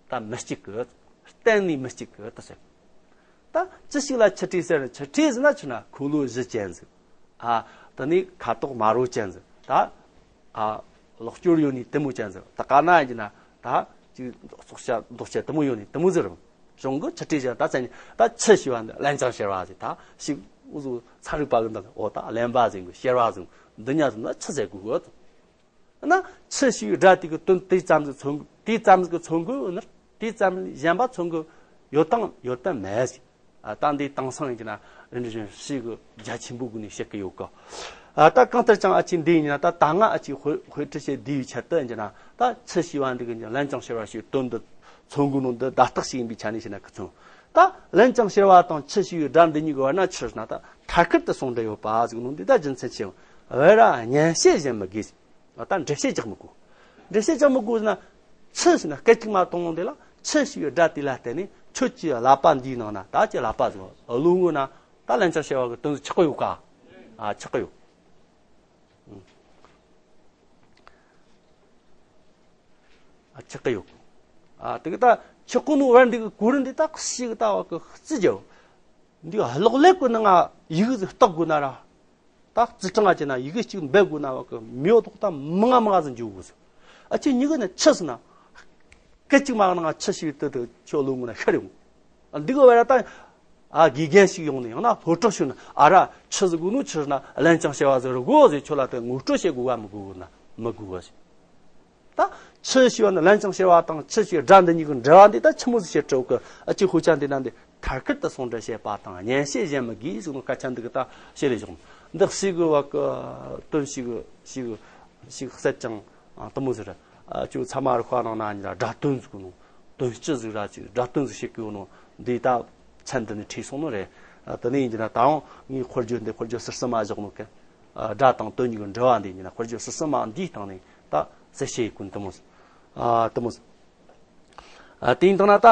ད་མི་གཅིག་གི། གཏན་ནས་མི་གཅིག་གི་ད་ཟེར། ད་ཅི་ཞིག་ལ་ཆུ་ཁྲིད་ཟེར་ན་ཆུ་ཁྲིད་ཟེར་ན་ཆུ་ན་འཁོར་ལོ་བཞི་ཅན་ཟིག་ཨ། ད་ནི་ཁ་དོག་དམར་རོ་ཅན་ཟིག་ད། ཨ། ལོག་སྐྱོར་ཡོད་ནི་དེ་མོ་ཅན་ཟིག་ད་ག་ན་ཡིན་ན་ད། ཅིག་ཚོགས་ཤ་མདོག་ཤ་དེ་མོ་ཡོད་ནི་དེ་མོ་ཟིག་རེད། གཞུང་གི་ཆུ་ཁྲིད་ཟེར་ད་ཚན་ད་ཆུ་ཞི་བ་འདི་ལན་ཅང་ཤེར་བ་ཟིག་ད་ཞིག་འུ་ཟུ་ཚ་རིག་པ་གི་འདི་འོ་ད་ལན་པ་ཟིག་གི་ཤེར་བ་ཟིག་འདི་ཉ་ཟིག་ན་ཆུ་ཟེར་དགོས་གི། ན་ཆུ་ཞིག་སྒྲ་དེ་གི་དོན་དེ་ཙམ་ཟིག་མཚོན་དེ་ཙམ་ཟིག་གི་མཚོན་དགོས་ནི། དེ་ཙམ་གཞན་པ་མཚོན་དགོས་ཡོད་དང་ཡོད་དམ་མེད་ཟིག་ཨ་ད་འདི་དེང་སང་ཡིན་གྱི་ན་རིན་རིན་ཞིག་གི་རྒྱ་ཆེན་པོ་གི་ནས་བཤད་གི་ཡོད་གི། ཨ་ད་གང་ལྟར་ཀྱང་ཨ་ཅིག་འདི་ཡིན་ན་ད་ད་ང་ཨ་ཅིག་དཔེ་དཔེ་ཁྲིད་བྱེད་འདི་ཡི་ཆེད་དུ་ཡིན་གྱི་ན་ད་ཆུ་ཞིག་བ་འདི་གི་ལན་ཅང་ཤེར་བ་ཞིག་དོན་འདི་མཚོན་དགོས་ནོ་འདི་བརྡ་རྟགས་ཤིག་ཡིན་པའི་ཆ་ནས་བཤད་ན་གི་མཚོན། ད་ལན་ཅང་ཤེར་བ་དང་ཆུ་ཞིག་སྒྲ་འདི་གཉིས་ཀྱི་བར་ན་ཆི་ཟེར་ན་ད་ཐད་ཀར་དུ་ཟུང་འབྲེལ་ཡོད་པ་ཟིག་ནོ་འདི་ད་རྒྱུ་མཚན་ཆེ། བེ་ར་སྙན་ཤལ་གཞན་མི་དགོས། ད་འགྲེལ་བཤད་རྒྱག་མི་དགོས། འགྲེལ་བཤད་རྒྱག་མི་དགོས་ཟེར་ན། ཆུ་ཟེར་ན་སྐད་ཅིག་མ་གཏོང་ལོང་དེ་ལ་ཆུ་ཞེས་པའི་སྒྲ་དེ་ལ་བརྟེན་ནས་ཁྱོད་ཀྱི་ཀླད་པ་འདིའི་ནང་ན་ད་ཀྱི་ཀླད་པ་ཟེར་བ་བློ་ངོ་ན་ད་ལན་ཅང་ཤེར་བ་གི་དོན་ཆགས་ཀྱི་ཡོད་ཀ་ཨ་ཆགས་ཀྱི་ཡོད། ཨ་ཆགས་ཀྱི་ཡོད། ཨ་དེ་གི་ད་ཆགས་ཀྱི་ནོ་བར་འདི་གི་གོ་རིམ་འདི་ད་ཞིག་ད་བ་གི་རྩི་རྒྱུ། འདི་གློག་ཀླད་ཀྱི་ནང་ང་ཡི་གེ་ཟིག་རྟགས་དགོས་ན་ར། ད་རྩི་གྲངས་ཅན་ན་ཡི་གེ་གཅིག་འབེབས་དགོས་ན་བ་གི་མིའོ་ཐོག་ད་མི་ང་མི་ང་ཟིག་འཇུག་དགོས་ཟིག་ཨ་ཅེ་ཉི་གི་ནི་ཆི་ཟེར་ན། སྐད་ཅིག་མ་ནང་ཆི་ཞིག་དུ་དུ་ཁྱོད་ལོ་ངོ་ན་ཤར་ཡོང་། འདི་གི་བར་ད་ཨ་དགེ་རྒན་ཞིག་ཡོང་ནས་ཡང་ན་སློབ་གྲོགས་ཞིག་ནི་ཨ་ར་ཆི་ཟིག་དགོས་ནོ་ཆི་ཟེར་ན་ལན་ཅང་ཤེར་བ་ཟིག་རུ་དགོས་ཟིག་ཁྱོད་ལ་དུ་ངོ་སྤྲོད་བྱེད་དགོས་བ་མི་དགོས་ན་མི་དགོས་བ་ཟིག་ད་ཆུ་ཞེས་པ་ནི་ལན་ཅང་ཤེར་བ་དང་ཆུ་ཞེས་སྒྲ་འདི་གཉིས་ཀྱི་འབྲེལ་བ་འདི་ད་ཆི་མོ་ཟིག་བྱེད་ཆོག་གི་ཨ་ཅེ་ཧུ་ཅང་འདི་ན་འདི་ཐད་ཀར་དུ་ཟུང་འབྲེལ་བྱེད་པ་དང་སྙན་ཤལ་གཞན་མི་དགོས་ཟེར་ནོ་སྐད་ཆ་འདི་གི་ད་བཤད་ལས་བཞག་ནོ་འདི་ཞིག་གི་བ་གི་དོན་ཞིག་གི་ཞིག་ཞིག་གསལ་ཅང་དུ་མོ་ཟིག་རེད། ཨ་ཅོ་ཚ་མ་རུ་ཁ་ནང་ན་ཉི་ལ་སྒྲ་དོན་ཟིག་ནོ་དོན་སྤྱི་ཟིག་ར་ཅིག་སྒྲ་དོན་ཟིག་བཤད་གི་ཡོད་ནོ་འདི་ད་མཚན་འདི་ནི་ཁྲིད་སོང་ནོ་རེད། ཨ་དེ་ནས་ཡིན་གྱི་ན་ད་ཡང་ངས་དཔེར་བརྗོད་འདི་དཔེར་བརྗོད་ཟུར་གསུམ་མ་བཞག་ནོ་གི་སྒྲ་དང་དོན་གཉིས་ཀྱི་འབྲེལ་བ་འདི་ཡིན་ན་དཔེར་བརྗོད་ཟུར་གསུམ་མ་འདིའི་སྟེང་ནས་ད་གསལ་བཤད་ཀུན་དུ་མོ། ཨ་དུ་མོ། ཨ་དེ་ཡིན་དང་ན་ད་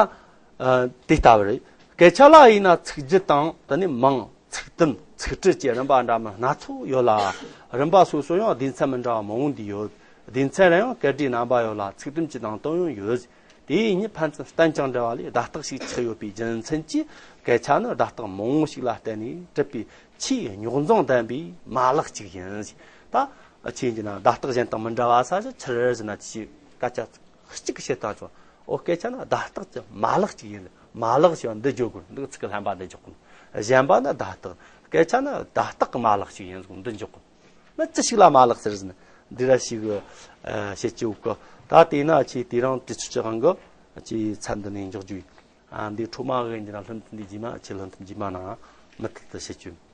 ཨ་དེ་ལྟ་བུ་རེད། སྐད་ཆ་ལ་ཡིན་ན་ཚིག་རྒྱུད་དང་དེ་ནས་མིང་ཚིག་དོན་ཚིག་འབྲུ་བཅས་རིམ་པ་འདྲ་མིན་སྣ་ཚོགས་ཡོད་ལ། རིམ་པ་སོ་སོ་ཡང་སྡེ་ཚན་མི་འདྲ་བ་མང་བོ་འདུས་ཡོད། སྡེ་ཚན་རེ་ཡང་སྐད་སྒྲའི་རྣམ་པ་ཡོད་ལ་ཚིག་དོན་གྱི་ནང་དོན་ཡང་ཡོད། དེ་ཡིན་ཉིད་ཕན་ཚུན་བསྟན་ཀྱང་འདྲ་བ་ལས་བརྡ་རྟགས་ཤིག་ཆགས་ཡོད་པའི་རྒྱུ་མཚན་གྱིས་སྐད་ཆ་ནི་བརྡ་རྟགས་མང་བོ་ཞིག་ལ་བརྟེན་ནས་གྲུབ་པའི་ཆེས་རྙོག་འཛིང་ལྡན་པའི་མ་ལག་ཅིག་ཡིན། ད་ཆེས་ཀྱི་ན་བརྡ་རྟགས་གཞན་དང་མི་འདྲ་བ་ས་ཞིག་ཆི་རེད་ཟེར་ན་ཆེས་སྐད་ཆ་གཅིག་གི་བཤད་སྟངས་ཀྱང་འོ་སྐད་ཆ་ནི་བརྡ་རྟགས་ཀྱི་མ་ལག་ཅིག་ཡིན། མ་ལག་ཞེས་པ་འདི་བརྗོད་དགོས། འདི་ཚིག་གི་ལྷན་པ་འདི་འཇོག་དགོས། གཞན་པ་ནི་བརྡ་རྟགས། སྐད་ཆ་ནི་བརྡ་རྟགས་ཀྱི་མ་ལག་ཅིག་ཡིན་ཟེར་འདི་འཇོག་དགོས། ན་ཅི་ཞིག་ལ་མ་ལག་ཟེར་ཟིན་འདི་ར་ཞིག་ཨ་བཤད་ཀྱི་ཡོད་གི། ད་དེས་ན་ཆེས་དེ་རིང་དུས་ཚོད་ཀྱི་དབང་གིས་ཆེས་མཚན་འདི་ནས་འཇོག་རྒྱུ་ཡིན། ཨ་འདི་འཕྲོ་མ་གི་འདི་ན་ལྷན་འདི་རྗེས་མ་ཆེས་ལྷན་རྗེས་མ་ནང་མུ་མཐུད་དུ་བཤད་རྒྱུ་ཡིན།